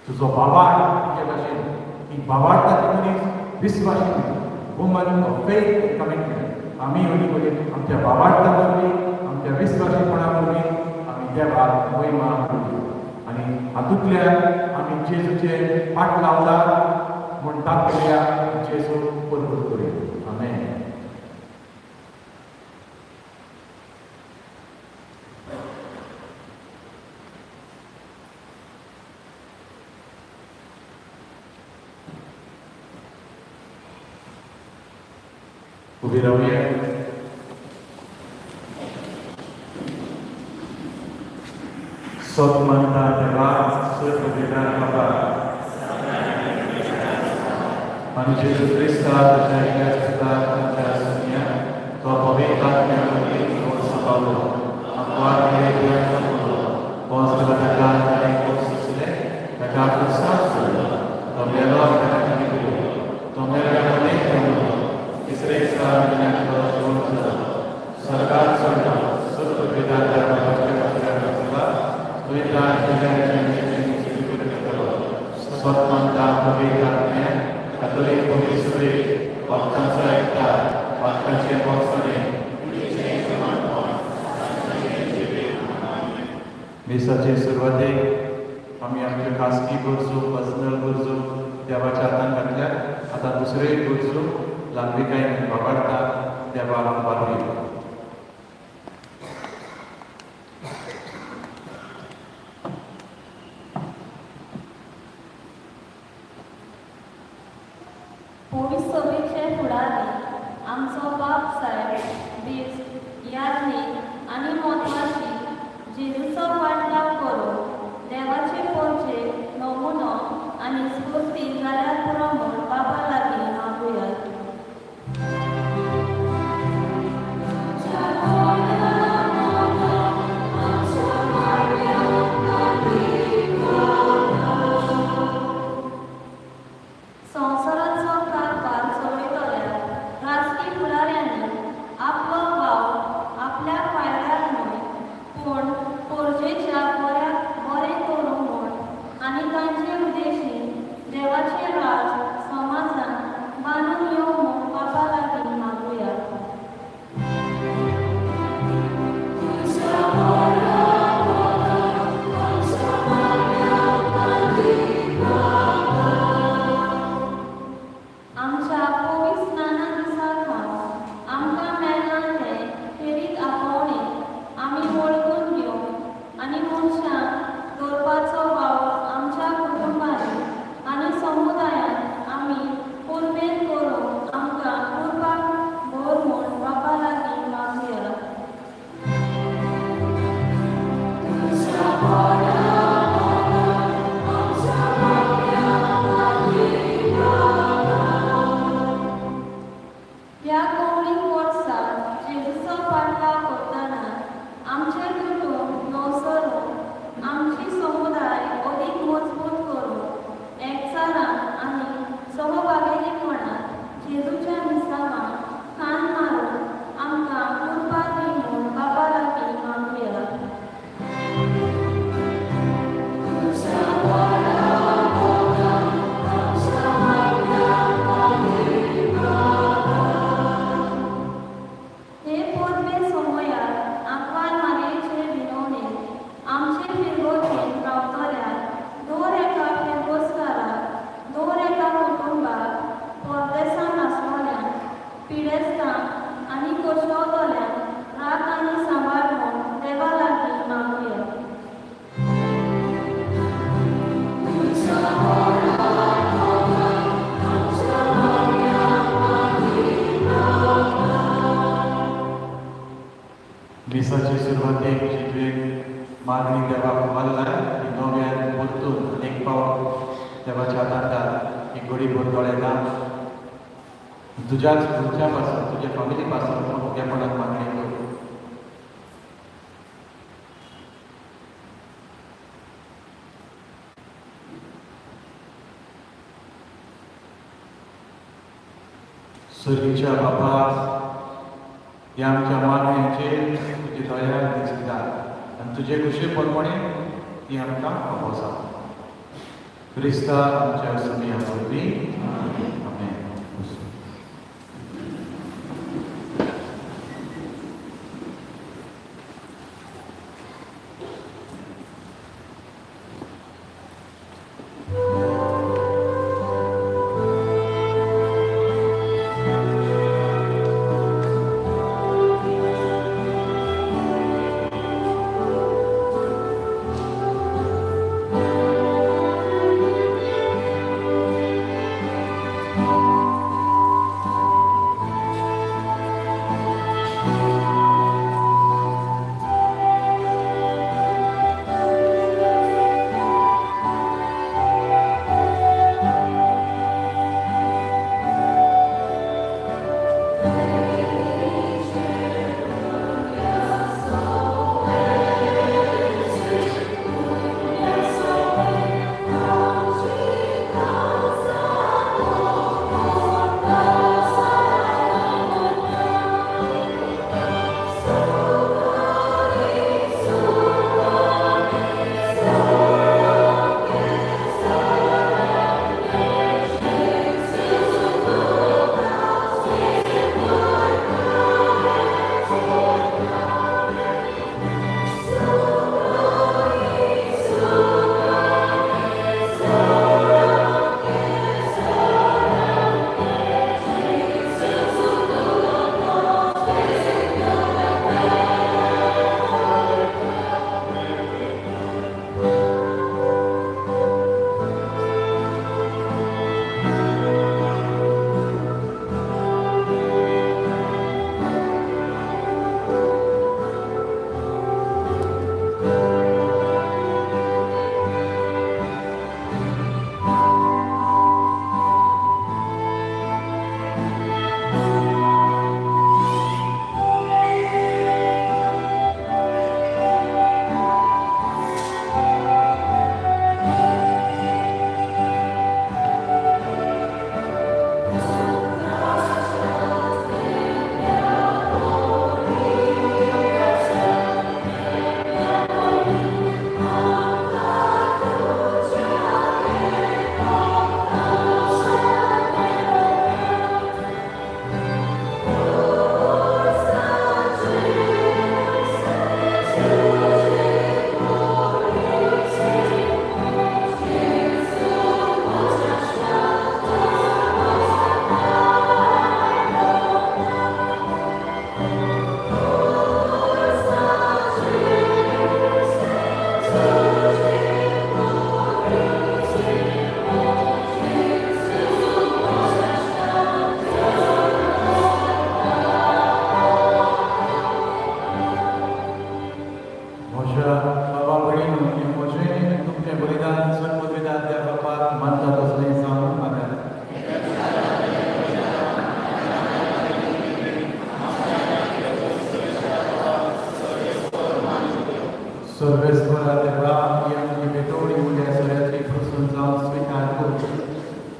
तुजो भावार्थ तुजे भाशेन ही भावार्थाची मनीस विस्वासी, वुमन ऑफ फेथ कमिटमेंट. आमी हळी हळी आमच्या भावार्था वरवीं, आमच्या विस्वासीपणा वरवीं आमी देवाक महिमा करुया आनी हातूंतल्यान आमी जेजूचे फाट लावला म्हूण दाखोवया, जेजू परबूत करुया. आमेन. उबी रावूया. सोत मानता देवा, सर्व विधान बाबा आनी जेजू क्रिस्ता तुज्या एकल्याच पुता आमच्या सुन्या, तो पवित्र आत्म्या वरवीं सपावलो, आमकां पोंस ताका ताणें खूब सोंसलें, ताका क्रुसार सोडलो, तो मेलो आनी ताका दिलो, तो मेल्या मदें देंवलो, तिसरे दिसा मेल्ल्यांतलो जिवंत जालो, स्वर्गात चडलो, सर्व विधान स्वत मानता पवित्र आत्म्या, कातोलीक पवित्र सुरेक, भक्तांचो एकता, भक्तांचे भोगसणे. मिसाचे सुरवातेक आमी आमच्यो खासगी गरजो, पर्सनल गरजो देवाच्या हातान घातल्या. आतां दुसऱ्योय गरजो ल्हानविकायेन बाबाडटा देवाक पारवी. पोळी सभेचे फुडारी आमचो बाप साहेब बिस्प याज्ञीक आनी मोतमाशी जेजूचो फाटलाव करून देवाचे पोरचेक नमुनो आनी स्फूर्ती जाल्यार पुरो म्हूण बाबा लागीं मागुयात. संवसाराचो कारभार चलयतल्या राजकी फुडाऱ्यांनी आपलो वावर आपल्या फायद्याक न्हय, पूण पोरच्या की घडीभर दोळे ना तुज्याच भुरग्या पासून तुज्या फॅमिली पासून भुरगेपणाक मागणी कर. सर्गीच्या बापा, ह्या आमच्या मागण्यांचेर तुजी दया दिसता आनी तुजे खुशे प्रमाणे ती आमकां खबर. क्रिस्ता आमच्या सुमया वरवीं, आमेन. म्हज्या बाबा भयणीनो, हें म्हजें आनी तुमचें बलिदान सर्वविधान त्या बापाक मानता तसलें जावं मागात. सर्वेस्वरा देवा, ही आमची भेटवणी उरल्या सगळ्याची प्रसन्न जावन स्विकार कर.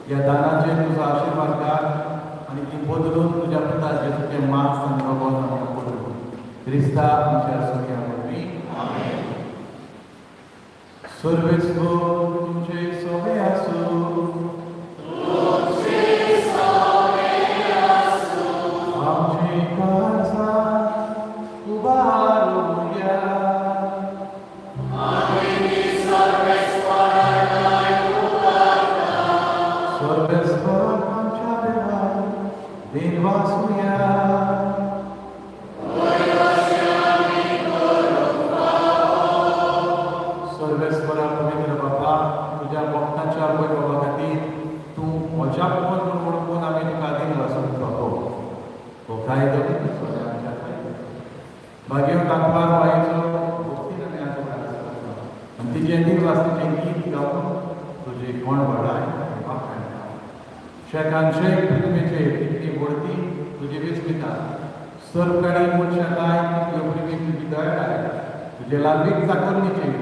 ह्या दानाचेर तुजो आशिर्वाद घाल आनी ती बदलून तुज्या पुता जेजूचें मांस आनी रगत आमकां पडूं. क्रिस्ता आमच्या सोमया वरवीं. सर्वेस्वर तुमचे सोबे आसूं. आमचे काळजां उबारुया. सर्वेस्वर आमच्या देवा देवासुया. सर्वेस्वरा पवित्र बापा, तुज्या भक्तांच्या वैभवा खातीर तूं म्हज्या पवन म्हूण वळखून आमी तुका दिनवासून जातो. हो कायदो सगळ्यांच्या फायदो. भाग्यवंत आंकवार बायेचो भक्तीन आमी आज उगडास करता आनी तिजें दिनवासतेचें गीत गावन तुजी कोण वाडाय वाखाण. शेकान शेक पृथ्वीचेर तितली व्हडती तुजी विस्मिता सरकारी मनशां काय तितल्यो प्रेमीक तुजी दया तुजे लांबीक चाकोरणीचेर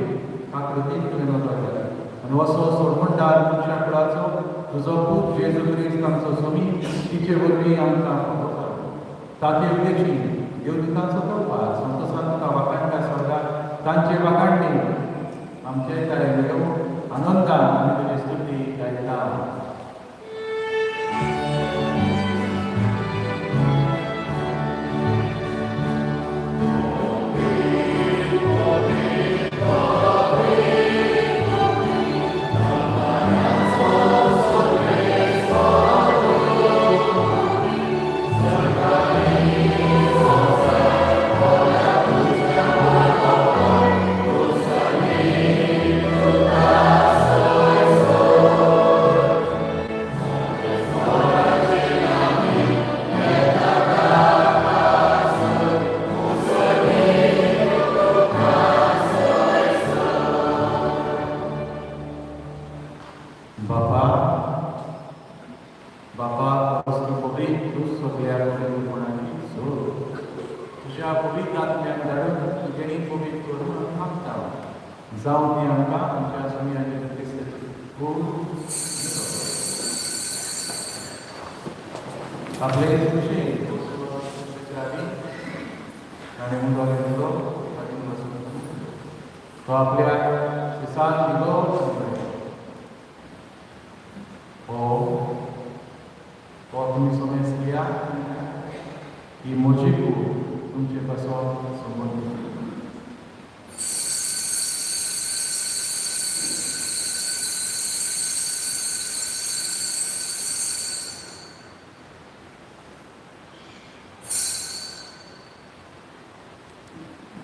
आकृतीन तुवें नदर केल्या आनी असो सोडमणदार मनशा कुळाचो तुजो पूत जेजू क्रिस्त आमचो सोमी तिचे वरवीं आमकां खबर ताचे उद्देशी देवदूतांचो तळपार संतोसान तुका वाखाणटा स्वर्गात तांचे वाखाणणी आमचे तारे मेळोवन आनंदान आमी तुजी स्तुती गायता. बापा बापा वस्तू पवित्र तूं सगळ्या पवित्रपणाची सोड तुज्या पवित्र आत्म्याक धाडून तुजेणी पवित्र करून आमी मागता जावं ती आमकां आमच्या सुम्या जेजू क्रिस्ताची कूड आपले खुशेन ताणें उदक घेतलो तातूंत बसून तो आपल्या दिसान दिलो. हो तो तुमी समेज घेया ही म्हजी कूड तुमचे पासत समर्पित.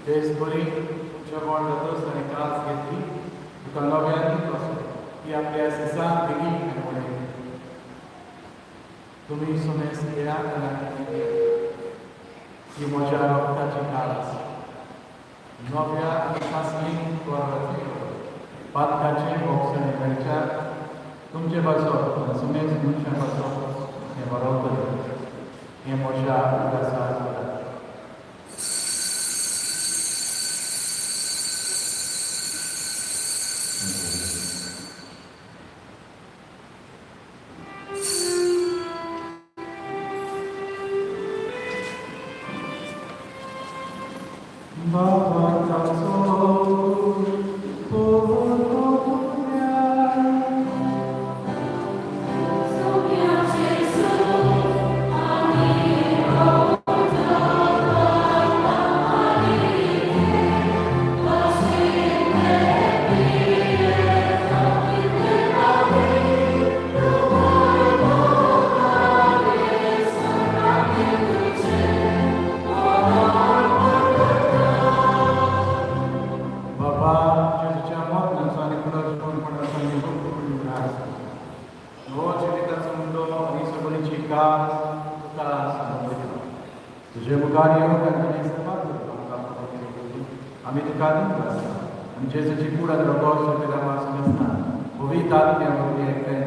तेच बरी जेवण जातच ताणें कास घेतली तुका नव्यान दिलो ती आपल्या सिसान दिली आनी म्हणलें तुमी समेज घेया आनी घेया ही म्हज्या रक्ताची कास नव्या आनी सासणी कराराची पातकाचें भोगसणें मेळच्या तुमचे पासत आनी समेज मनशां पासत हें बरोवतलें हें म्हज्या उदासार करात. बाबा जेजूच्या मरणाचो आनी पुनर्जीवनपणाचो आनी उद्धार हो जिविताचो मुद्दो आनी सगळीची कास तुका समर्पिता तुजे मुखार येवन आनी तुजी सेवा करपाक आमकां केली आमी तुका दिवंक आसा आनी जेजूची कूड आनी रगत सोंपेल्या समजता पवित्र आत्म्या वरवीं एकठांय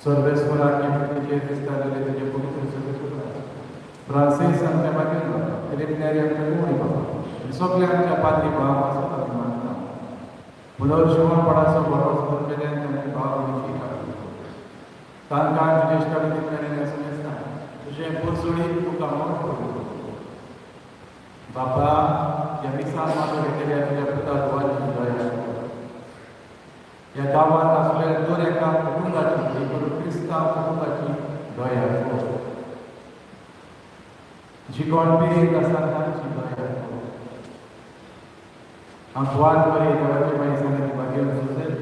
सर्वेस्वराक तुजे दिसता जाल्यार तुजे पवित्र सगळे फ्रांसीस आमच्या मागीर बाबा फिलीप नेरी आमच्या मोडी बाबा आनी सगळे आमच्या पाद्री भाव आसात आमी मानता पुनर्जीवनपणाचो भरोसो दवरलेल्यान तांचे भाव भयणीची तांकां तुजे इश्टागती मेळिल्लें समजता तुजें पुरसुळीत तुका म्हण करूं बाबा ह्या मिसान मातो घेतलेल्या तुज्या पुता धुवाची दया कर. ह्या गांवांत आसलेल्या दर एका कुटुंबाची करून क्रिस्तांव कुटुंबाची दया कर. जी कोण पिडेत आसा तांची दया कर. आंतवान बरी देवाची माई सांगती भाग्य सुसेल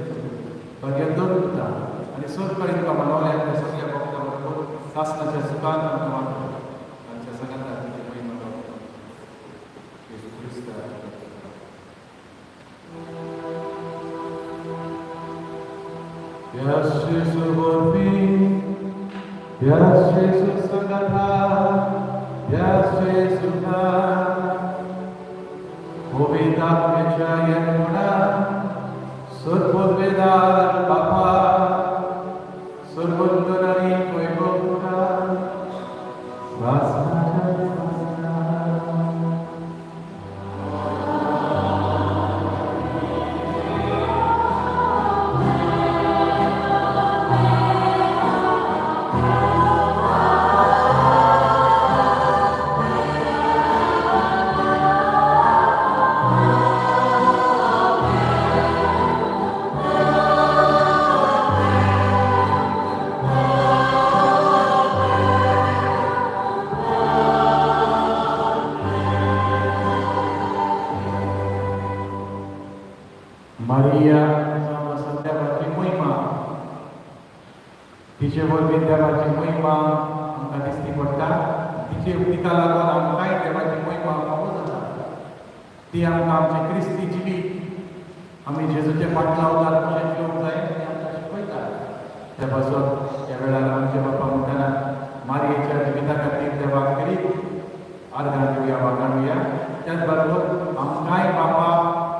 भाग्य दवरता आनी सरकारी तुका मनवल्या त्या सगळ्या भक्तां बरोबर सासणाच्या सुखान आमकां वांटता तांच्या सगळ्यांना तुजी महिमा गावता. जेजू क्रिस्ता. Yes, Jesu वरवीं, Yes, Jesu सांगाता, Yes, Jesu पवित्र आत्म्याच्या एकपणान सर्ववेदार बापा तिचे वरवीं देवाची महिमा आमकां दिसती पडटा. तिचे तिका लागून आमकांय देवाची महिमा फावो जाता. ती आमकां आमचें क्रिस्ती जिवीत आमी जेजूचे फाटलावदार कशें जिवंक जाय तें आमकां शिकयता. त्या पासत ह्या वेळार आमचे बापा म्हणटना मारयेच्या जिविता खातीर देवाक करीत आर्गां दिवया, वागाणुया. त्याच बरोबर आमकांय बापा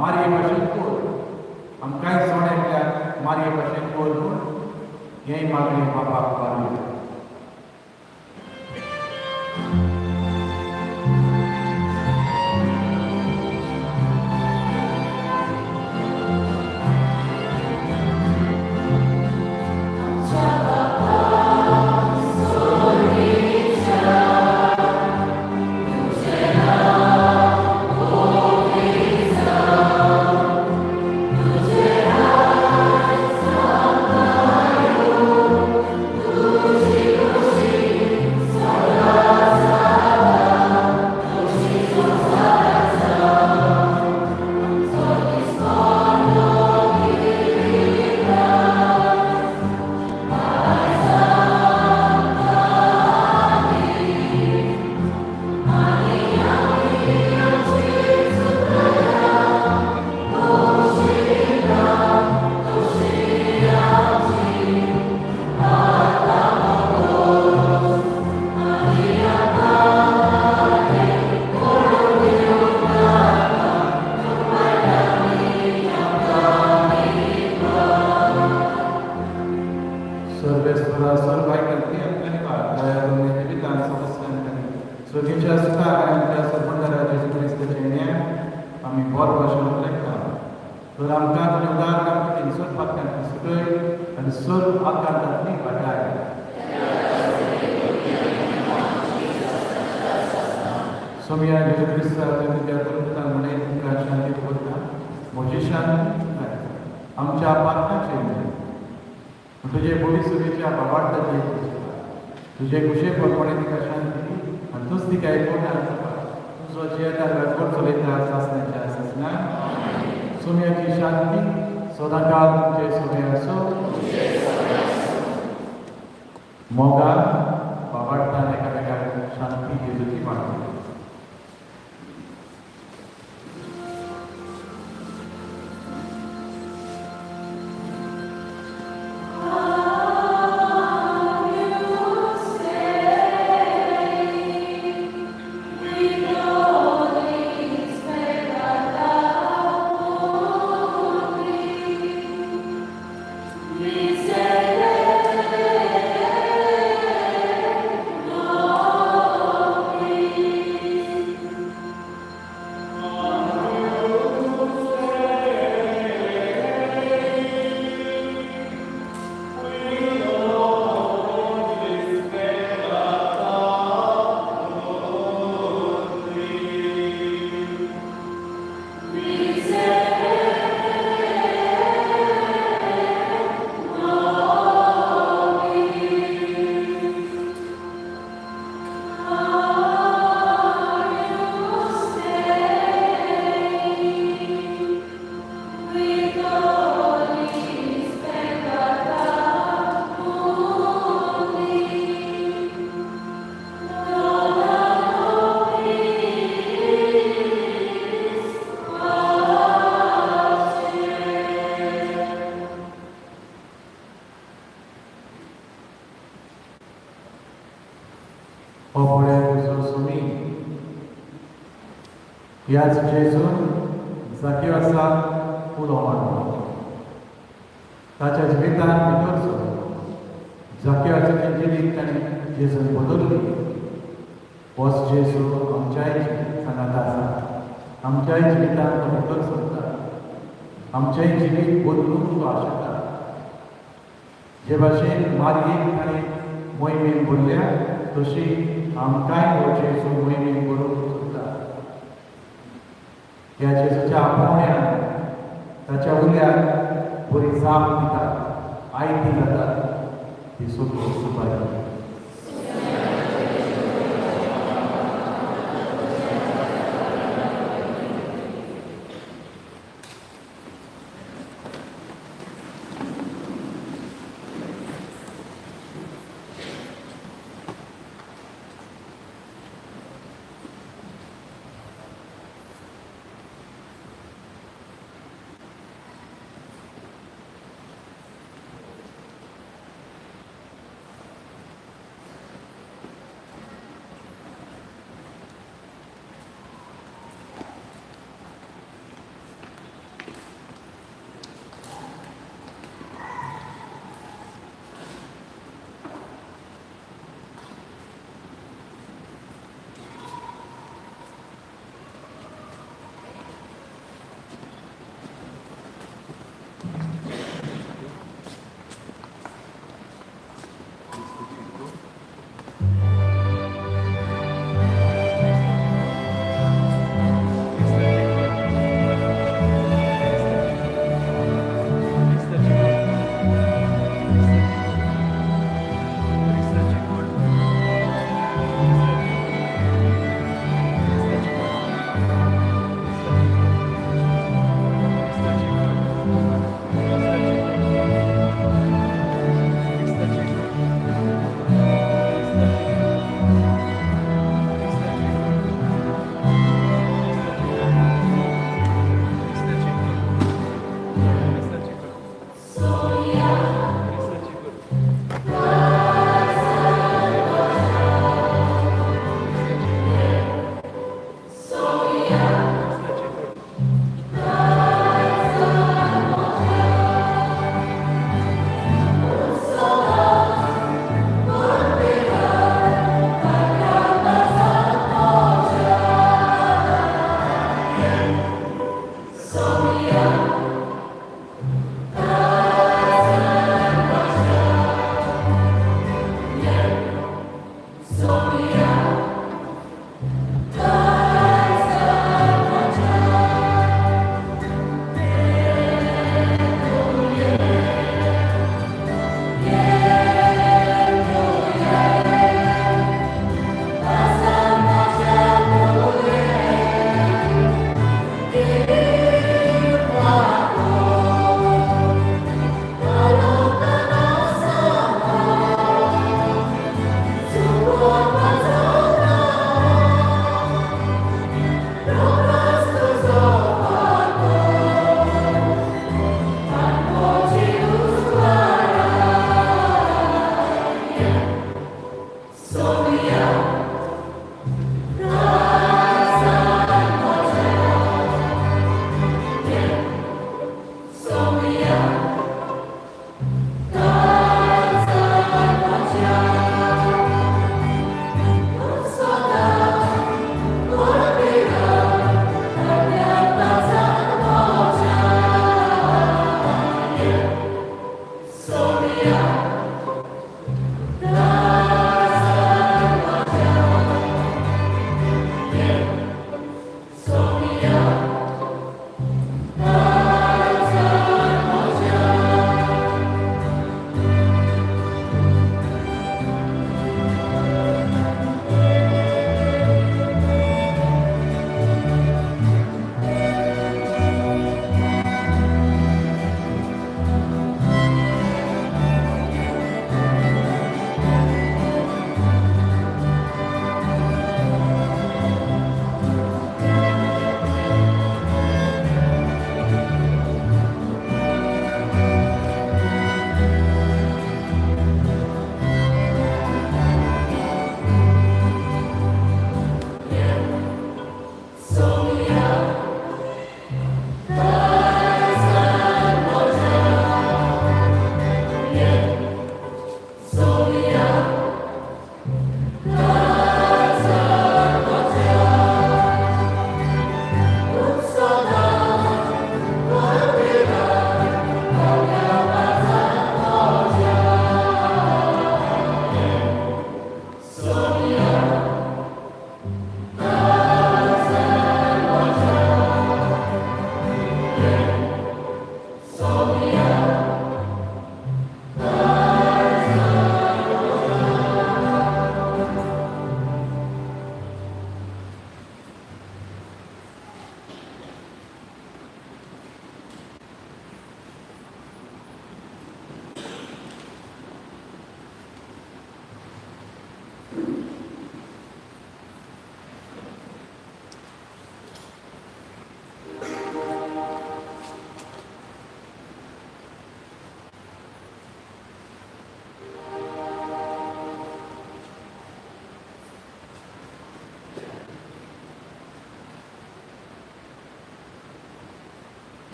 मारये भाशेन कर, आमकांय सण एकल्याक मारये भाशेन कर म्हूण हें मागणी बापाक घालुया. सर्वेस्परा सर्वांनी आमकां दया करून जिवितान समस्यांनी सुखीच्या सुखाक आनी आमच्या सरपंचाच्या जेजू क्रिस्ताच्या येण्या आमी बरो भाशण उलयता. तर आमकां तुजें उदार काम सर्व पातकांतली सुखय आनी सर्व आकांतांतली वाटाय. सोमया जेजू क्रिस्ता तुज्या परमपुतान म्हणून तुमकां शांती दवरता. म्हजी शांती आमच्या पातकांचेर न्हय, तुजे भविष्याच्या बाबार्थाचे तुजे कुशे प्रमाणे तिका शांती आनी तूच तिका एकवटान तुजो जियेता राजवट चलयता सासण्याच्या सासना. सोम्याची शांती सदांकाळ तुमचे सोमे आसो. मोगान बाबार्थान एकामेकाक शांती जेजूची मागणी. हो पळय तुजो सुमी ह्याच जेजून जाकिवासाक उलो मारलो. ताच्या जिवितान भितर सरलो. जाकिवासाचें जिवीत ताणें जेजून बदल्ली. होच जेजू आमच्याय सांगाता आसा. आमच्याय जिवितान तो भितर सरता. आमचेंय जिवीत बदलूंक तो आशेता. जे भाशेन मारयेक ताणें मोहिमेन भरल्या तशी आमकांय हो जेजू मोहिमेन भरूंक सोदता. ह्या जेजूच्या आपोवण्यान ताच्या उल्याक बरी जाप दितात, आयती जातात. ती सुख सुपारी.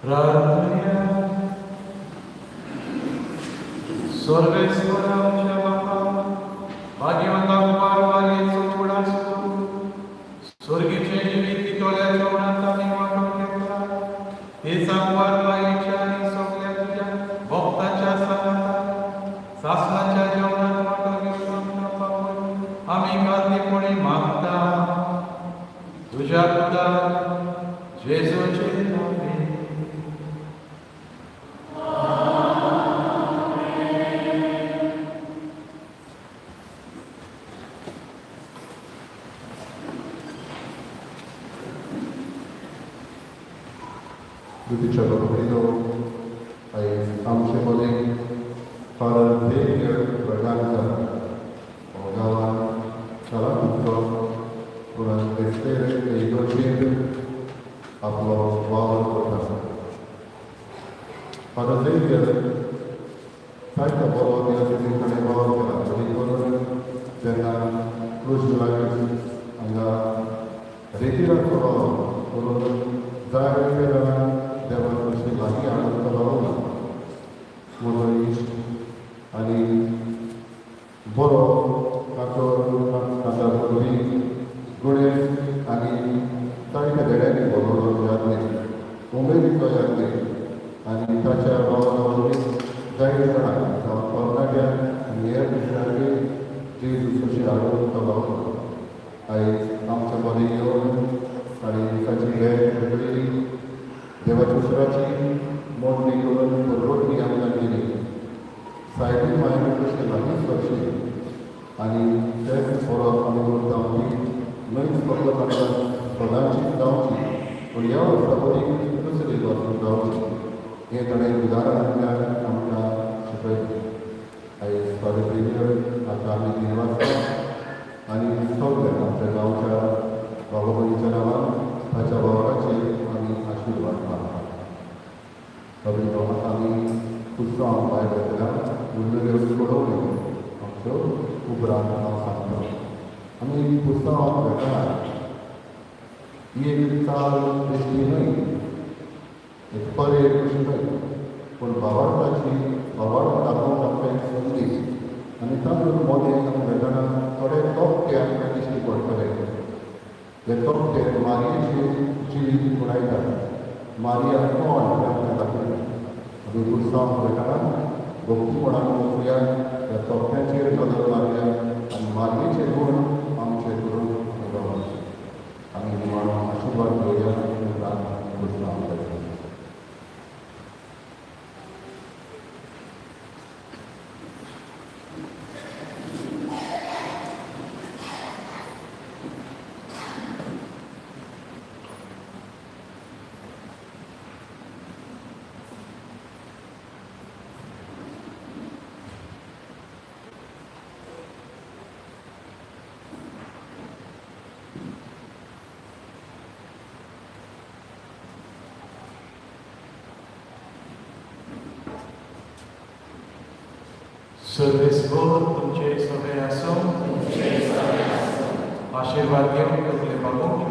प्रार्थना. सर्वेश्वरा आमच्या बापा, भाग्यवंता कुमार मारयेचो फुडास करून स्वर्गीचे जिवीत दितोल्या जेवणांत आमी वांटो घेतला, हे सांगवार बायेच्या आनी सगल्या तुज्या भक्ताच्या सांगाता तुज्या पुता जेजूचे नांवे. दुतीच्या बरोबरीनो आयज आमचे मदीं फादर झेवियर ब्रागांझा हो गांवान शालांतचो पूण बेस्तेर इगर्जेंत आपलो वावर करता. फादर झेवियर जायतो बरो देवाचे ताणें वावर केला. तरी करून जेन्ना क्रूज लागीं हांगा रेतिराचो वावर करून जायते जाणांक देवा कशी लागीं हाडून तो रावला. म्हजो इश्ट आनी बरो ताचो ताच्या वरवीं गुणेस्त आनी जायत्या धेड्यांनी बरोवलो यादनीक, उमेदीचो यादनीक. आनी ताच्या वावरा वरवीं जायते जाणांक, जावं तरणाट्यांक आनी हेर मनशांकूय जेजू कशी हाडून तो रावलो. आयज आमच्या मदीं येवन ताणें ताची भेट भेटयली, देवाच्या उतराची मोडणी करून रोटणी आमकां दिली. सायबीण मायेन कशें लागींच सरचें आनी तेच बरो आमी जावची न्हयच फकत आमकां सदांची जावची, पूण ह्या वर्सा बरी दुसरी वस्तू जावची हें ताणें उदाहरण आमकां शिकयलें. आयज फादर झेवियर हाका आमी दिनवासता आनी सगळे आमच्या गांवच्या बाबा भयणीच्या नांवान ताच्या वावराचेर आमी आशिर्वाद मागता. बाबा, आमी पुस्तकां भायर घेतल्या, उरलेल्यो सोडवल्यो आमच्यो उपरांत हांव सांगता. आमी पुस्तकां घेतना ही एक चाल बेश्टी न्हय, एक परेड कशी न्हय, पूण भावार्थाची भावार्थ दाखोवंक आमकां एक संदी. आनी तातूंत मोदें आमी घेतना थोडे तोपटे आमकां दिश्टी पडटले. हे तोपटे मारयेचे जिवीत खुणायतात. मारिया कोण हें आमकां दाखयता. आमी पुस्तकां घेतना भक्तीपणान वचुया, ह्या तोपट्यांचेर नदर मारुया आनी मारयेचे गूण आमचे करून आमी आमी निमाणो आशिर्वाद घेवया, उपरांत पुस्तकां घेतले. सर्वेस्पर तुमचे सगळे आसूं. आशिर्वाद घेवन तकले बागोवंक.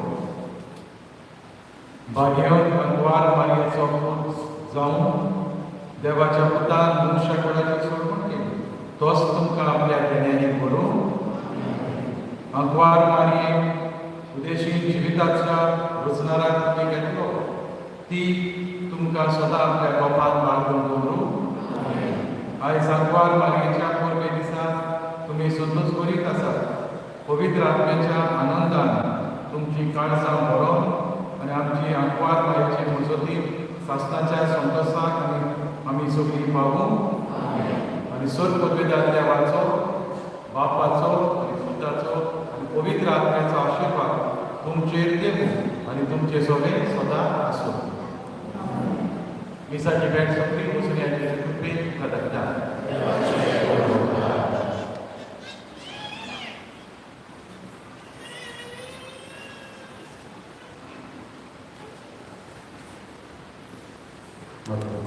भाग्यवंत अंगवार मारयेचो पूत जावन देवाच्या पुतान मनशा कुळाची सोडवणूक केली, तोच तुमकां आपल्या देण्यांनी भरून. अंकवार मारये उदेशी जिविताच्या रोजनाराक तुमी घेतलो, ती तुमकां सदां आपल्या गोपांत बाळगून दवरूं. आयज आंकवार मारयेच्या परबे दिसा तुमी संतोष करीत आसात. पवित्र आत्म्याच्या आनंदान तुमची काळजां भरोन आनी आमची आंकवार मारयेचे मजतीन सासणाच्या संतोशाक आनी आमी सगळीं पावूं. आनी सर्व पदवेदार देवाचो, बापाचो आनी पुताचो आनी पवित्र आत्म्याचो आशिर्वाद तुमचेर देवूं आनी तुमचे सगळे सदां आसूं. मिसाची भेट सोंपली. वचून कृपेन तुका धाडटा. Thank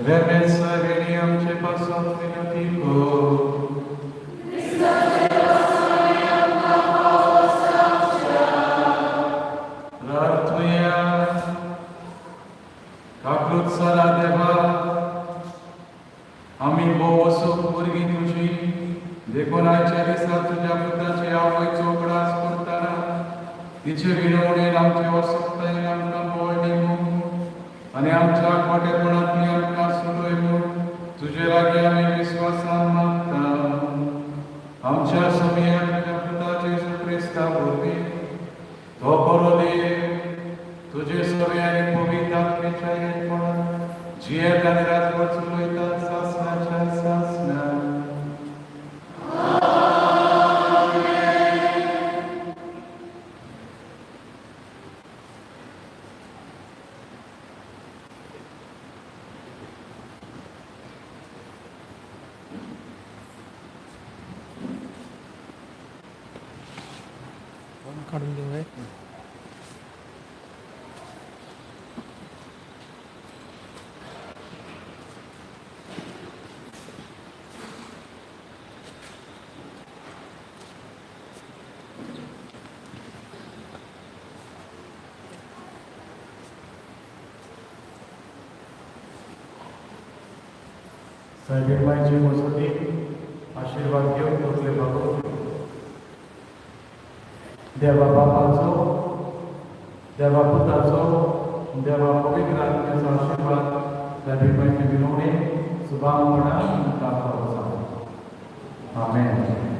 रेमेद सायबिणी आमचे पासत विनंती कर. प्रार्थुया. काकूत सारा देवा, आमी भोव असो भुरगीं तुजी, देखून आयच्या दिसा तुज्या पुताचे आवयचो उगडास करतना तिचे विनवणेन आमचे असक्तायेन आमकां बळ दी म्हूण आनी आमच्या खोटेपणांतली आमकां सुटय म्हूण तुजे लागीं आमी विस्वासान मागता. आमच्या समयाक तुज्या पुता जेजू क्रिस्ता वरवीं, तो बरो देव तुजे सवे आनी पवित्र आत्म्याच्या एकपणान जियेत आनी रातभर चलयता सासणाच्या सासणा. काढून घेऊ काय? सायबीण मजती आशीर्वाद घेवन तकले भागोवन देवा बापाचो, देवा पुताचो, देवा पवित्र आत्म्याचो आशीर्वाद सायबीण मायचे विनवणे सुभांगपणान तुमकां फावो जावं. आमेन.